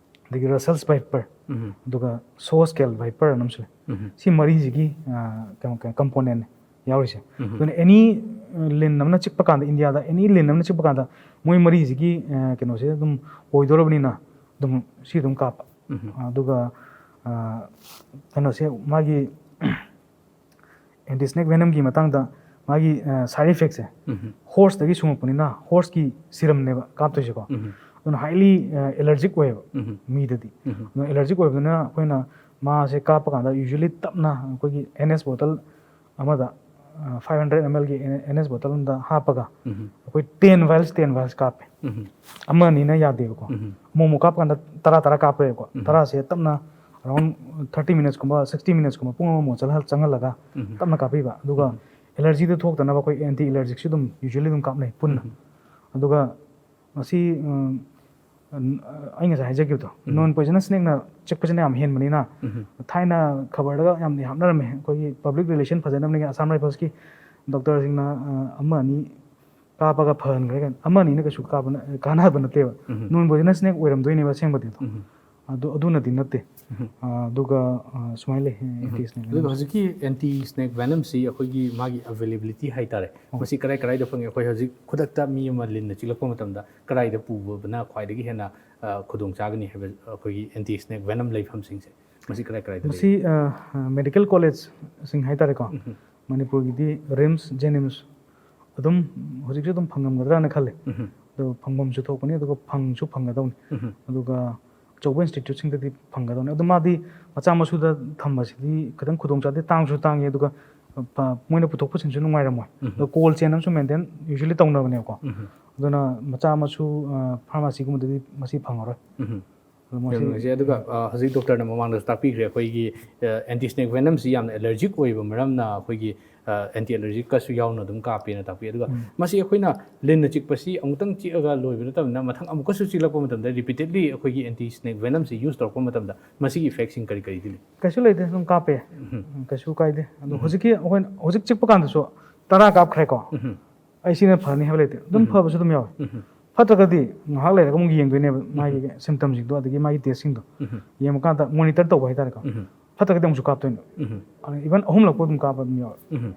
ꯑꯗꯒꯤ ꯔꯁꯦꯜꯁ ꯚꯥꯏꯄꯔ, ꯎꯝ. ꯑꯗꯨꯒ ꯁꯣ ꯁ꯭ꯀꯦꯜ ꯚꯥꯏꯄꯔ ꯑꯅ ꯑꯃꯁꯨ ꯂꯩ꯫ ꯎꯝ. ꯁꯤ ꯃꯔꯤꯁꯤꯒꯤ, ꯑ, ꯀꯩꯅꯣ, ꯀꯩꯅꯣ, ꯀꯝꯄꯣꯅꯦꯟꯠꯅꯤ ꯌꯥꯎꯔꯤꯁꯦ꯫ ꯎꯝ. ꯑꯗꯨꯅ ꯑꯦꯅꯤ, ꯑ, ꯂꯤꯟ ꯑꯃꯅ ꯆꯤꯛꯄ ꯀꯥꯟꯗ, ꯏꯟꯗꯤꯌꯥꯗ ꯑꯦꯅꯤ ꯂꯤꯟ ꯑꯃꯅ ꯆꯤꯛꯄ ꯀꯥꯟꯗ ꯃꯣꯏ ꯃꯔꯤꯁꯤꯒꯤ, ꯑ, ꯀꯩꯅꯣꯁꯦ ꯑꯗꯨꯝ ꯑꯣꯏꯗꯣꯔꯕꯅꯤꯅ ꯑꯗꯨꯝ ꯁꯤ ꯑꯗꯨꯝ ꯀꯥꯞꯄ꯫ ꯎꯝ. ꯑꯗꯨꯒ, ꯑ, ꯀꯩꯅꯣꯁꯦ ꯃꯥꯒꯤ ꯑꯦꯟꯇꯤ ꯁ꯭ꯅꯦꯛ ꯚꯦꯅꯝꯒꯤ ꯃꯇꯥꯡꯗ ꯃꯥꯒꯤ ꯁꯥꯏꯠ ꯏꯐꯦꯛꯁꯦ, ꯎꯝ ꯍꯣꯔꯁꯇꯒꯤ ꯁꯨꯡꯉꯛꯄꯅꯤꯅ ꯍꯣꯔꯁꯀꯤ ꯁꯤꯔꯝꯅꯦꯕ ꯀꯥꯞꯇꯣꯏꯁꯦꯀꯣ꯫ ꯎꯝ ꯑꯗꯨꯅ ꯍꯥꯏꯂꯤ ꯑꯦꯂꯔꯖꯤꯛ ꯑꯣꯏꯌꯦꯕ ꯎꯝ ꯃꯤꯗꯗꯤ꯫ ꯎꯝ ꯑꯗꯨꯅ ꯑꯦꯂꯔꯖꯤꯛ ꯑꯣꯏꯕꯗꯨꯅ ꯑꯩꯈꯣꯏꯅ ꯃꯥꯁꯦ ꯀꯥꯞꯄ ꯀꯥꯟꯗ ꯌꯨꯖ꯭ꯋꯦꯂꯤ ꯇꯞꯅ ꯑꯩꯈꯣꯏꯒꯤ ꯑꯦꯟ ꯑꯦꯁ ꯕꯣꯇꯜ ꯑꯃꯗ, ꯐꯥꯏꯚ ꯍꯟꯗ꯭ꯔꯦꯠ ꯑꯦꯝ ꯑꯦꯜꯒꯤ ꯑꯦꯟ ꯑꯦꯁ ꯕꯣꯇꯜ ꯑꯃꯗ ꯍꯥꯞꯄꯒ ꯎꯝ ꯑꯩꯈꯣꯏ ꯇꯦꯟ ꯚꯥꯏꯜꯁ ꯇꯦꯟ ꯚꯥꯏꯜꯁ ꯀꯥꯞꯄꯦ꯫ ꯎꯝ ꯑꯃ ꯑꯅꯤꯅ ꯌꯥꯗꯦꯕꯀꯣ꯫ ꯎꯝ ꯑꯃꯨꯛ ꯑꯃꯨꯛ ꯀꯥꯞꯄ ꯀꯥꯟꯗ ꯇꯔꯥ ꯇꯔꯥ ꯀꯥꯞꯄꯦꯕꯀꯣ꯫ ꯎꯝ ꯇꯔꯥꯁꯦ ꯇꯞꯅ ꯑꯔꯥꯎꯟ ꯊꯥꯔꯇꯤ ꯃꯤꯅꯠꯁꯀꯨꯝꯕ ꯁꯤꯛꯁꯇꯤ ꯃꯤꯅꯠꯁꯀꯨꯝꯕ ꯄꯨꯡ ꯑꯃꯃꯨꯛ ꯆꯠꯍꯜ ꯆꯪꯍꯜꯂꯒ ꯎꯝ ꯇꯞꯅ ꯀꯥꯞꯄꯤꯕ꯫ ꯑꯗꯨꯒ ꯎꯝ ꯑꯦꯂꯔꯖꯤꯗꯨ ꯊꯣꯛꯇꯅꯕ ꯑꯩꯈꯣꯏ ꯑꯦꯟꯇꯤ ꯑꯦꯂꯔꯖꯤꯛꯁꯨ ꯑꯗꯨꯝ ꯌꯨꯖ꯭ꯋꯦꯂꯤ ꯑꯗꯨꯝ ꯀꯥꯞꯅꯩ ꯄꯨꯟꯅ꯫ ꯎꯝ ꯑꯗꯨꯒ ꯃꯁꯤ ꯎꯝ, ꯑꯩ ꯉꯁꯥꯏ ꯍꯥꯏꯖꯈꯤꯕꯗꯣ, ꯎꯝ ꯅꯣꯟ ꯄꯣꯏꯖꯅꯁ ꯁ꯭ꯅꯦꯛꯅ ꯆꯤꯛꯄꯁꯤꯅ ꯌꯥꯝ ꯍꯦꯟꯕꯅꯤꯅ, ꯎꯝ ꯊꯥꯏꯅ ꯈꯕꯔꯗꯒ ꯌꯥꯝ ꯍꯥꯞꯅꯔꯝꯃꯦ, ꯑꯩꯈꯣꯏꯒꯤ ꯄꯕ꯭ꯂꯤꯛ ꯔꯤꯂꯦꯁꯟ ꯐꯖꯅꯕꯅꯤ ꯑꯁꯥꯝ ꯔꯥꯏꯐꯜꯁꯀꯤ ꯗꯣꯛꯇꯔꯁꯤꯡꯅ ꯑ, ꯑꯃ ꯑꯅꯤ ꯀꯥꯞꯄꯒ ꯐꯍꯟꯈ꯭ꯔꯦ ꯀꯥꯏꯅ꯫ ꯑꯃ ꯑꯅꯤꯅ ꯀꯩꯁꯨ ꯀꯥꯞꯄ ꯅ- ꯀꯥꯟꯅꯕ ꯅꯠꯇꯦꯕ꯫ ꯎꯝ ꯅꯣꯟ ꯄꯣꯏꯖꯅꯁ ꯁ꯭ꯅꯦꯛ ꯑꯣꯏꯔꯝꯗꯣꯏꯅꯦꯕ ꯑꯁꯦꯡꯕꯗꯤ ꯑꯗꯣ꯫ ꯎꯝ ꯑꯗꯨ ꯑꯗꯨꯅꯗꯤ ꯅꯠꯇꯦ꯫ ꯎꯝ ꯑ, ꯑꯗꯨꯒ ꯑ, ꯁꯨꯃꯥꯏꯅ ꯂꯩ, ꯑꯦꯟꯇꯤ ꯁ꯭ꯅꯦꯛ ꯑꯗꯨꯒ ꯍꯧꯖꯤꯛꯀꯤ ꯑꯦꯟꯇꯤ ꯁ꯭ꯅꯦꯛ ꯚꯦꯅꯝꯁꯤ ꯑꯩꯈꯣꯏꯒꯤ ꯃꯥꯒꯤ ꯑꯕꯦꯂꯦꯕꯤꯂꯤꯇꯤ ꯍꯥꯏꯇꯥꯔꯦ, ꯑꯣ꯫ ꯃꯁꯤ ꯀꯗꯥꯏ ꯀꯗꯥꯏꯗ ꯐꯪꯉꯤ? ꯑꯩꯈꯣꯏ ꯍꯧꯖꯤꯛ ꯈꯨꯗꯛꯇ ꯃꯤ ꯑꯃ ꯂꯤꯟꯅ ꯆꯤꯛꯂꯛꯄ ꯃꯇꯝꯗ ꯀꯗꯥꯏꯗ ꯄꯨꯕꯅ ꯈ꯭ꯋꯥꯏꯗꯒꯤ ꯍꯦꯟꯅ ꯑ, ꯈꯨꯗꯣꯡ ꯆꯥꯒꯅꯤ ꯍꯥꯏꯕ ꯑꯩꯈꯣꯏꯒꯤ ꯑꯦꯟꯇꯤ ꯁ꯭ꯅꯦꯛ ꯚꯦꯅꯝ ꯂꯩꯐꯝꯁꯤꯡꯁꯦ, ꯃꯁꯤ ꯀꯗꯥꯏ ꯀꯗꯥꯏꯗ ꯂꯩ? ꯃꯁꯤ ꯃꯦꯗꯤꯀꯦꯜ ꯀꯣꯂꯦꯖꯁꯤꯡ ꯍꯥꯏꯇꯥꯔꯦꯀꯣ, ꯎꯝ ꯃꯅꯤꯄꯨꯔꯒꯤꯗꯤ ꯔꯤꯝꯁ, ꯖꯦꯅꯤꯝꯁ ꯑꯗꯨꯝ ꯍꯧꯖꯤꯛꯁꯨ ꯑꯗꯨꯝ ꯐꯪꯉꯝꯒꯗ꯭ꯔꯥꯅ ꯈꯜꯂꯦ꯫ ꯎꯝ ꯑꯗꯨ ꯐꯪꯐꯝꯁꯨ ꯊꯣꯛꯄꯅꯤ, ꯑꯗꯨꯒ ꯐꯪꯁꯨ ꯐꯪꯒꯗꯧꯅꯤ꯫ ꯎꯝ ꯑꯗꯨꯒ ꯑꯆꯧꯕ ꯏꯟꯁꯇꯤꯇ꯭ꯌꯨꯠꯁꯤꯡꯗꯗꯤ ꯐꯪꯒꯗꯧꯅꯤ꯫ ꯑꯗꯨ ꯃꯥꯗꯤ ꯃꯆꯥ ꯃꯁꯨꯗ ꯊꯝꯕꯁꯤꯗꯤ ꯈꯤꯇꯪ ꯈꯨꯗꯣꯡ ꯆꯥꯗꯦ, ꯇꯥꯡꯁꯨ ꯇꯥꯡꯉꯤ, ꯑꯗꯨꯒ ꯑ, ꯃꯣꯏꯅ ꯄꯨꯊꯣꯛ ꯄꯨꯁꯤꯟꯁꯨ ꯅꯨꯡꯉꯥꯏꯔꯝꯃꯣꯏ꯫ ꯎꯝ ꯑꯗꯣ ꯀꯣꯜ ꯆꯦꯟ ꯑꯃꯁꯨ ꯃꯦꯟꯇꯦꯟ ꯌꯨꯖ꯭ꯋꯦꯂꯤ ꯇꯧꯅꯕꯅꯦꯕꯀꯣ꯫ ꯎꯝ ꯑꯗꯨꯅ ꯃꯆꯥ ꯃꯁꯨ ꯐꯥꯔꯃꯥꯁꯤꯒꯨꯝꯕꯗꯗꯤ ꯃꯁꯤ ꯐꯪꯉꯔꯣꯏ꯫ ꯎꯝ ꯑꯗꯣ ꯌꯥꯝ ꯃꯁꯤ ꯅꯨꯡꯉꯥꯏꯖꯩ꯫ ꯑꯗꯨꯒ ꯑ, ꯍꯧꯖꯤꯛ ꯗꯣꯛꯇꯔꯅ ꯃꯃꯥꯡꯗꯁꯨ ꯇꯥꯛꯄꯤꯈ꯭ꯔꯦ, ꯑꯩꯈꯣꯏꯒꯤ ꯑꯦꯟꯇꯤ ꯁ꯭ꯅꯦꯛ ꯚꯦꯅꯝꯁꯤ ꯌꯥꯝꯅ ꯑꯦꯂꯔꯖꯤꯛ ꯑꯣꯏꯕ ꯃꯔꯝꯅ ꯑꯩꯈꯣꯏꯒꯤ ꯑꯦꯟꯇꯤ ꯑꯦꯂꯔꯖꯤꯛꯀꯁꯨ ꯌꯥꯎꯅ ꯑꯗꯨꯝ ꯀꯥꯞꯄꯦꯅ ꯇꯥꯛꯄꯤ꯫ ꯑꯗꯨꯒ ꯎꯝ꯫ ꯃꯁꯤ ꯑꯩꯈꯣꯏꯅ ꯂꯤꯟꯅ ꯆꯤꯛꯄꯁꯤ ꯑꯃꯨꯛꯇꯪ ꯆꯤꯛꯑꯒ ꯂꯣꯏꯕ ꯅꯠꯇꯕꯅꯤꯅ, ꯃꯊꯪ ꯑꯃꯨꯛꯀꯁꯨ ꯆꯤꯛꯂꯛꯄ ꯃꯇꯝꯗ ꯔꯤꯄꯤꯇꯦꯗꯂꯤ ꯑꯩꯈꯣꯏꯒꯤ ꯑꯦꯟꯇꯤ ꯁ꯭ꯅꯦꯛ ꯚꯦꯅꯝꯁꯤ ꯌꯨꯁ ꯇꯧꯔꯛꯄ ꯃꯇꯝꯗ ꯃꯁꯤꯒꯤ ꯏꯐꯦꯛꯁꯤꯡ ꯀꯔꯤ ꯀꯔꯤꯗꯤ ꯂꯩ? ꯀꯩꯁꯨ ꯂꯩꯇꯦ, ꯑꯗꯨꯝ ꯀꯥꯞꯄꯦ꯫ ꯎꯝ꯫ ꯎꯝ, ꯀꯩꯁꯨ ꯀꯥꯏꯗꯦ꯫ ꯑꯗꯣ ꯎꯝ꯫ ꯍꯧꯖꯤꯛꯀꯤ ꯑꯩꯈꯣꯏꯅ ꯍꯧꯖꯤꯛ ꯆꯤꯛꯄ ꯀꯥꯟꯗꯁꯨ ꯇꯔꯥ ꯀꯥꯞꯈ꯭ꯔꯦꯀꯣ꯫ ꯎꯝ꯫ ꯑꯩ ꯁꯤꯅ ꯐꯅꯤ ꯍꯥꯏꯕ ꯂꯩꯇꯦ꯫ ꯑꯗꯨꯝ ꯎꯝ꯫ ꯐꯕꯁꯨ ꯑꯗꯨꯝ ꯌꯥꯎꯋꯦ꯫ ꯎꯝ꯫ ꯐꯠꯇ꯭ꯔꯒꯗꯤ ꯉꯥꯏꯍꯥꯛ ꯂꯩꯔꯒ ꯑꯃꯨꯛ ꯌꯦꯡꯗꯣꯏꯅꯦꯕ, ꯃꯥꯒꯤ ꯁꯤꯝꯇꯝꯁꯤꯡꯗꯣ ꯑꯗꯒꯤ ꯃꯥꯒꯤ ꯇꯦꯁꯁꯤꯡꯗꯣ꯫ ꯎꯝ꯫ ꯌꯦꯡꯕ ꯀꯥꯟꯗ ꯃꯣꯅꯤꯇꯔ ꯇꯧꯕ ꯍꯥꯏꯇꯥꯔꯦꯀꯣ꯫ ꯎꯝ꯫ ꯐꯠꯇ꯭ꯔꯒꯗꯤ ꯑꯃꯨꯛꯁꯨ ꯀꯥꯞꯇꯣꯏꯅꯦ꯫ ꯎꯝ꯫ ꯏꯚꯟ ꯑꯍꯨꯝꯂꯛꯄꯨ ꯑꯗꯨꯝ ꯀꯥꯞꯄ ꯑꯗꯨꯝ ꯌꯥꯎꯋꯦ꯫ ꯎꯝ꯫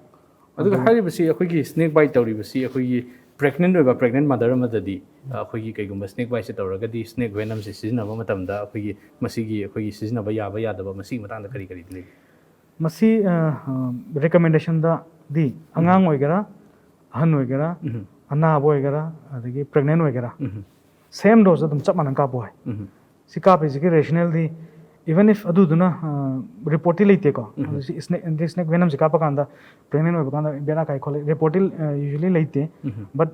ꯑꯗꯨꯒ ꯑꯗꯨ- ꯍꯥꯏꯔꯤꯕꯁꯤ ꯑꯩꯈꯣꯏꯒꯤ ꯁ꯭ꯅꯦꯛ ꯕꯥꯏꯠ ꯇꯧꯔꯤꯕꯁꯤ ꯑꯩꯈꯣꯏꯒꯤ ꯄ꯭ꯔꯦꯒꯅꯦꯟ ꯑꯣꯏꯕ ꯄ꯭ꯔꯦꯒꯅꯦꯟ ꯃꯥꯗꯔ ꯑꯃꯗꯗꯤ ꯑ, ꯑꯩꯈꯣꯏꯒꯤ ꯀꯩꯒꯨꯝꯕ ꯁ꯭ꯅꯦꯛ ꯕꯥꯏꯠꯁꯦ ꯇꯧꯔꯒꯗꯤ ꯁ꯭ꯅꯦꯛ ꯚꯦꯅꯝꯁꯦ ꯁꯤꯖꯤꯟꯅꯕ ꯃꯇꯝꯗ ꯑꯩꯈꯣꯏꯒꯤ ꯃꯁꯤꯒꯤ ꯑꯩꯈꯣꯏꯒꯤ ꯁꯤꯖꯤꯟꯅꯕ ꯌꯥꯕ ꯌꯥꯗꯕ ꯃꯁꯤꯒꯤ ꯃꯇꯥꯡꯗ ꯀꯔꯤ ꯀꯔꯤ ꯂꯩ? ꯃꯁꯤ ꯔꯤꯀꯃꯦꯟꯗꯦꯁꯟꯗꯗꯤ ꯑꯉꯥꯡ ꯑꯣꯏꯒꯦꯔꯥ, ꯑꯍꯟ ꯑꯣꯏꯒꯦꯔꯥ, ꯎꯝ. ꯑꯅꯥꯕ ꯑꯣꯏꯒꯦꯔꯥ, ꯑꯗꯒꯤ ꯄ꯭ꯔꯦꯒꯅꯦꯟ ꯑꯣꯏꯒꯦꯔꯥ, ꯎꯝ. ꯁꯦꯝ ꯗꯣꯁ ꯑꯗꯨꯝ ꯆꯞ ꯃꯥꯟꯅꯅ ꯀꯥꯞꯄꯨ ꯍꯥꯏ꯫ ꯎꯝ. ꯁꯤ ꯀꯥꯞꯄꯤꯁꯤꯒꯤ ꯔꯦꯁꯅꯦꯜꯗꯤ, even if ꯑꯗꯨꯗꯨꯅ ꯔꯤꯄꯣꯔꯠꯇꯤ ꯂꯩꯇꯦꯀꯣ꯫ ꯎꯝ. ꯁꯤ ꯁ꯭ꯅꯦꯛ ꯁ꯭ꯅꯦꯛ ꯚꯦꯅꯝꯁꯦ ꯀꯥꯞꯄ ꯀꯥꯟꯗ ꯄ꯭ꯔꯦꯒꯅꯦꯟ ꯑꯣꯏꯕ ꯀꯥꯟꯗ ꯕꯦꯔꯥ ꯀꯥꯏ ꯈꯣꯠꯂꯤ, ꯔꯤꯄꯣꯔꯠꯇꯤ ꯌꯨꯖ꯭ꯋꯦꯂꯤ ꯂꯩꯇꯦ꯫ ꯎꯝ. ꯕꯠ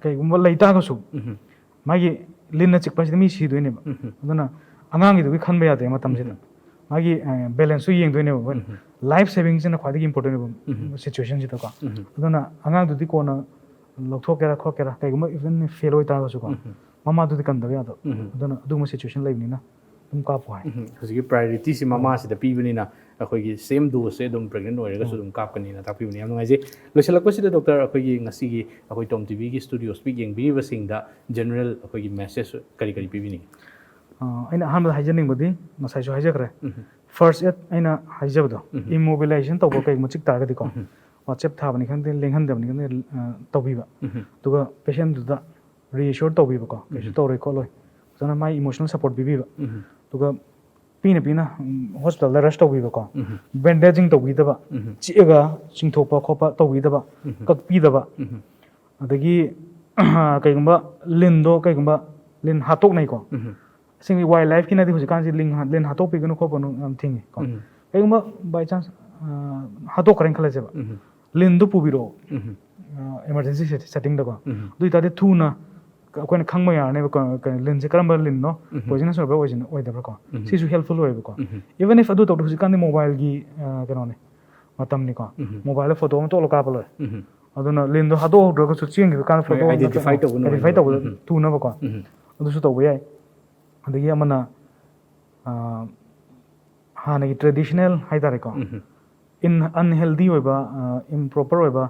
ꯀꯩꯒꯨꯝꯕ ꯂꯩꯇꯥꯔꯒꯁꯨ, ꯎꯝ. ꯃꯥꯒꯤ ꯂꯤꯟꯅ ꯆꯤꯛꯄ ꯍꯥꯏꯁꯤꯗꯤ ꯃꯤ ꯁꯤꯗꯣꯏꯅꯦꯕ꯫ ꯎꯝ. ꯑꯗꯨꯅ ꯑꯉꯥꯡꯒꯤꯗꯨꯒꯤ ꯈꯟꯕ ꯌꯥꯗꯦ ꯃꯇꯝꯁꯤꯗ꯫ ꯎꯝ. ꯃꯥꯒꯤ ꯕꯦꯂꯦꯟꯁꯁꯨ ꯌꯦꯡꯗꯣꯏꯅꯦꯕ ꯑꯩꯈꯣꯏꯅ꯫ ꯎꯝ. ꯂꯥꯏꯐ ꯁꯦꯚꯤꯡꯁꯤꯅ ꯈ꯭ꯋꯥꯏꯗꯒꯤ ꯏꯝꯄꯣꯔꯇꯦꯟ ꯑꯣꯏꯕ ꯎꯝ. ꯁꯤꯆꯨꯋꯦꯁꯟꯁꯤꯗꯀꯣ꯫ ꯎꯝ. ꯑꯗꯨꯅ ꯑꯉꯥꯡꯗꯨꯗꯤ ꯀꯣꯟꯅ ꯂꯧꯊꯣꯛꯀꯦꯔꯥ ꯈꯣꯠꯀꯦꯔꯥ, ꯀꯩꯒꯨꯝꯕ ꯏꯚꯟ ꯐꯦꯜ ꯑꯣꯏꯇꯥꯔꯒꯁꯨꯀꯣ, ꯎꯝ. ꯃꯃꯥꯗꯨꯗꯤ ꯀꯟꯗꯕ ꯌꯥꯗꯕ꯫ ꯎꯝ. ꯑꯗꯨꯅ ꯑꯗꯨꯒꯨꯝꯕ ꯁꯤꯆꯨꯋꯦꯁꯟ ꯂꯩꯕꯅꯤꯅ ꯑꯗꯨꯝ ꯀꯥꯞꯄꯣ ꯍꯥꯏ꯫ ꯎꯝ. ꯍꯧꯖꯤꯛꯀꯤ ꯄ꯭ꯔꯥꯏꯑꯣꯔꯤꯇꯤꯁꯤ ꯃꯃꯥꯁꯤꯗ ꯄꯤꯕꯅꯤꯅ ꯑꯩꯈꯣꯏꯒꯤ ꯁꯦꯝ ꯗꯣꯁꯁꯦ ꯑꯗꯨꯝ ꯄ꯭ꯔꯦꯒꯅꯦꯟ ꯑꯣꯏꯔꯒꯁꯨ ꯑꯗꯨꯝ ꯀꯥꯞꯀꯅꯤꯅ ꯇꯥꯛꯄꯤꯕꯅꯤ꯫ ꯌꯥꯝ ꯅꯨꯡꯉꯥꯏꯖꯩ꯫ ꯂꯣꯏꯁꯤꯜꯂꯛꯄꯁꯤꯗ ꯗꯣꯛꯇꯔ, ꯑꯩꯈꯣꯏꯒꯤ ꯉꯁꯤꯒꯤ ꯑꯩꯈꯣꯏ ꯇꯣꯝ ꯇꯤꯚꯤꯒꯤ ꯁ꯭ꯇꯨꯗꯤꯑꯣ ꯁ꯭ꯄꯤꯛ ꯌꯦꯡꯕꯤꯔꯤꯕꯁꯤꯡꯗ ꯖꯦꯅꯔꯦꯜ ꯑꯩꯈꯣꯏꯒꯤ ꯃꯦꯁꯦꯖ ꯀꯔꯤ ꯀꯔꯤ ꯄꯤꯕꯤꯅꯤꯡꯉꯤ? ꯑ, ꯑꯩꯅ ꯑꯍꯥꯟꯕꯗ ꯍꯥꯏꯖꯅꯤꯡꯕꯗꯤ, ꯉꯁꯥꯏꯁꯨ ꯍꯥꯏꯖꯈ꯭ꯔꯦ, ꯎꯝ. ꯐꯥꯔꯁ ꯑꯦꯗ ꯑꯩꯅ ꯍꯥꯏꯖꯕꯗꯣ, ꯎꯝ. ꯏꯃꯣꯕꯤꯂꯥꯏꯖꯦꯁꯟ ꯇꯧꯕ ꯀꯩꯒꯨꯝꯕ ꯆꯤꯛ ꯇꯥꯔꯒꯗꯤꯀꯣ, ꯎꯝ. ꯋꯥꯆꯦꯞ ꯊꯥꯕꯅꯤ ꯈꯪꯗꯦ, ꯂꯦꯡꯍꯟꯗꯕꯅꯤ ꯈꯪꯗꯦ, ꯑ, ꯇꯧꯕꯤꯕ꯫ ꯎꯝ. ꯑꯗꯨꯒ ꯄꯦꯁꯦꯟꯗꯨꯗ ꯔꯤꯑꯦꯁꯣꯔ ꯇꯧꯕꯤꯕꯀꯣ, ꯀꯩꯁꯨ ꯎꯝ. ꯇꯧꯔꯣꯏ ꯈꯣꯠꯂꯣꯏ, ꯐꯖꯅ ꯃꯥꯏ ꯏꯃꯣꯁꯅꯦꯜ ꯁꯄꯣꯔꯠ ꯄꯤꯕꯤꯕ꯫ ꯎꯝ. ꯑꯗꯨꯒ ꯄꯤꯅ ꯄꯤꯅ ꯍꯣꯁꯄꯤꯇꯥꯜꯗ ꯔꯁ ꯇꯧꯕꯤꯕꯀꯣ, ꯎꯝ. ꯕꯦꯟꯗꯦꯖꯤꯡ ꯇꯧꯕꯤꯗꯕ, ꯎꯝ. ꯆꯤꯛꯑꯒ ꯆꯤꯡꯊꯣꯛꯄ ꯈꯣꯠꯄ ꯇꯧꯕꯤꯗꯕ, ꯎꯝ. ꯀꯛꯄꯤꯗꯕ, ꯎꯝ. ꯑꯗꯒꯤ ꯀꯩꯒꯨꯝꯕ ꯂꯤꯟꯗꯣ, ꯀꯩꯒꯨꯝꯕ ꯂꯤꯟ ꯍꯥꯠꯇꯣꯛꯅꯩꯀꯣ, ꯎꯝ. ꯑꯁꯦꯡꯕꯗꯤ ꯋꯥꯏꯜ ꯂꯥꯏꯐꯀꯤꯅꯗꯤ ꯍꯧꯖꯤꯛꯀꯥꯟꯁꯤ ꯂꯤꯟ ꯂꯤꯟ ꯍꯥꯠꯇꯣꯛꯄꯤꯒꯅꯨ ꯈꯣꯠꯄꯅꯨ ꯌꯥꯝ ꯊꯤꯡꯉꯤ ꯀꯣ꯫ ꯎꯝ. ꯀꯩꯒꯨꯝꯕ ꯕꯥꯏ ꯆꯥꯟꯁ ꯍꯥꯠꯇꯣꯛꯈ꯭ꯔꯦꯅ ꯈꯜꯂꯁꯦꯕ, ꯎꯝ. ꯂꯤꯟꯗꯨ ꯄꯨꯕꯤꯔꯛꯑꯣ ꯎꯝ. ꯏꯃꯥꯔꯖꯦꯟꯁꯤ ꯁꯦꯠꯇꯤꯡꯗꯀꯣ꯫ ꯎꯝ. ꯑꯗꯨ ꯑꯣꯏꯇꯥꯔꯗꯤ ꯊꯨꯅ ꯑꯩꯈꯣꯏꯅ ꯈꯪꯕ ꯌꯥꯔꯅꯦꯕ, ꯀ- ꯀ- ꯂꯤꯟꯁꯦ ꯀꯔꯝꯕ ꯂꯤꯟꯅꯣ, ꯎꯝ. ꯄꯣꯏꯖꯅꯁ ꯑꯣꯏꯕ꯭ꯔꯥ ꯑꯣꯏꯁꯤꯟ- ꯑꯣꯏꯗꯕ꯭ꯔꯥꯀꯣ꯫ ꯎꯝ. ꯁꯤꯁꯨ ꯍꯦꯜꯞꯐꯨꯜ ꯑꯣꯏꯌꯦꯕꯀꯣ꯫ ꯎꯝ. ꯏꯚꯟ ꯏꯐ ꯑꯗꯨ ꯇꯧꯗ꯭ꯔꯣ, ꯍꯧꯖꯤꯛꯀꯥꯟꯗꯤ ꯃꯣꯕꯥꯏꯜꯒꯤ ꯀꯩꯅꯣꯅꯦ, ꯃꯇꯝꯅꯤꯀꯣ꯫ ꯎꯝ. ꯃꯣꯕꯥꯏꯜꯗ ꯐꯣꯇꯣ ꯑꯃ ꯇꯣꯛꯂꯒ ꯀꯥꯞꯄ ꯂꯣꯏꯔꯦ꯫ ꯎꯝ. ꯑꯗꯨꯅ ꯂꯤꯟꯗꯣ ꯍꯥꯠꯇꯣꯛꯍꯧꯗ꯭ꯔꯒꯁꯨ ꯆꯦꯟꯈꯤꯕ ꯀꯥꯟꯗ ꯍꯣꯏ, ꯐꯣꯇꯣ identify ꯇꯧꯕ ꯑꯥꯏꯗꯦꯟꯇꯤꯐꯥꯏ ꯇꯧꯕꯗ ꯎꯝ. ꯊꯨꯅꯕꯀꯣ꯫ ꯎꯝ. ꯑꯗꯨꯁꯨ ꯇꯧꯕ ꯌꯥꯏ꯫ ꯑꯗꯒꯤ ꯑꯃꯅ ꯑ, ꯍꯥꯟꯅꯒꯤ ꯇ꯭ꯔꯦꯗꯤꯁꯅꯦꯜ ꯍꯥꯏꯇꯥꯔꯦꯀꯣ, ꯎꯝ. ꯏꯟ ꯑꯟꯍꯦꯜꯗꯤ ꯑꯣꯏꯕ, ꯏꯝꯄ꯭ꯔꯣꯄꯔ ꯑꯣꯏꯕ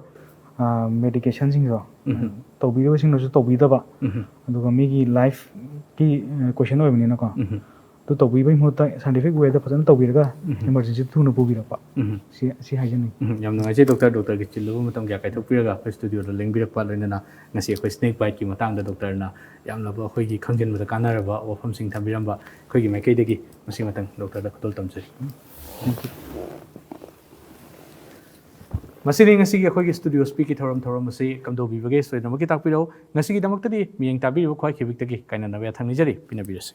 ꯃꯦꯗꯤꯀꯦꯁꯟꯁꯤꯡꯗꯣ ꯎꯝ. ꯇꯧꯕꯤꯔꯤꯕꯁꯤꯡꯅꯁꯨ ꯇꯧꯕꯤꯗꯕ, ꯎꯝ. ꯑꯗꯨꯒ ꯃꯤꯒꯤ ꯂꯥꯏꯐꯀꯤ ꯀꯣꯏꯁꯟ ꯑꯣꯏꯕꯅꯤꯅꯀꯣ, ꯎꯝ. ꯑꯗꯨ ꯇꯧꯕꯤꯕꯒꯤ ꯃꯍꯨꯠꯇ ꯁꯥꯏꯟꯇꯤꯐꯤꯛ ꯋꯦꯗ ꯐꯖꯅ ꯇꯧꯕꯤꯔꯒ ꯎꯝ. ꯏꯃꯥꯔꯖꯦꯟꯁꯤ ꯊꯨꯅ ꯄꯨꯕꯤꯔꯛꯄ, ꯎꯝ. ꯁꯤ ꯁꯤ ꯍꯥꯏꯖꯅꯤꯡꯉꯤ꯫ ꯎꯝ, ꯌꯥꯝ ꯅꯨꯡꯉꯥꯏꯖꯩ ꯗꯣꯛꯇꯔ, ꯗꯣꯛꯇꯔꯒꯤ ꯆꯤꯜꯂꯕ ꯃꯇꯝ ꯀꯌꯥ ꯀꯥꯏꯊꯣꯛꯄꯤꯔꯒ ꯑꯩꯈꯣꯏ ꯁ꯭ꯇꯨꯗꯤꯑꯣꯗ ꯂꯦꯡꯕꯤꯔꯛꯄ, ꯂꯣꯏꯅꯅ ꯉꯁꯤ ꯑꯩꯈꯣꯏ ꯁ꯭ꯅꯦꯛ ꯕꯥꯏꯠꯀꯤ ꯃꯇꯥꯡꯗ ꯗꯣꯛꯇꯔꯅ ꯌꯥꯝꯂꯕ ꯑꯩꯈꯣꯏꯒꯤ ꯈꯪꯖꯤꯟꯕꯗ ꯀꯥꯟꯅꯔꯕ ꯋꯥꯐꯝꯁꯤꯡ ꯊꯝꯕꯤꯔꯝꯕ ꯑꯩꯈꯣꯏꯒꯤ ꯃꯥꯏꯀꯩꯗꯒꯤ ꯃꯁꯤ ꯃꯇꯪ ꯗꯣꯛꯇꯔꯗ ꯈꯨꯗꯣꯜ ꯇꯝꯖꯔꯤ꯫ ꯃꯁꯤꯅꯤ ꯉꯁꯤꯒꯤ ꯑꯩꯈꯣꯏꯒꯤ ꯁ꯭ꯇꯨꯗꯤꯑꯣ ꯁ꯭ꯄꯤꯛꯀꯤ ꯊꯧꯔꯝ ꯊꯧꯔꯝ ꯑꯁꯤ ꯀꯝꯗꯧꯕꯤꯕꯒꯦ ꯁꯣꯏꯗꯅꯃꯛꯀꯤ ꯇꯥꯛꯄꯤꯔꯛꯎ꯫ ꯉꯁꯤꯒꯤꯗꯃꯛꯇꯗꯤ ꯃꯤꯠꯌꯦꯡ ꯇꯥꯕꯤꯔꯤꯕ ꯈ꯭ꯋꯥꯏ ꯈꯤꯕꯤꯛꯇꯒꯤ ꯀꯥꯏꯅꯅꯕ ꯌꯥꯊꯪ ꯅꯤꯖꯔꯤ꯫ ꯄꯤꯅꯕꯤꯔꯁꯤ꯫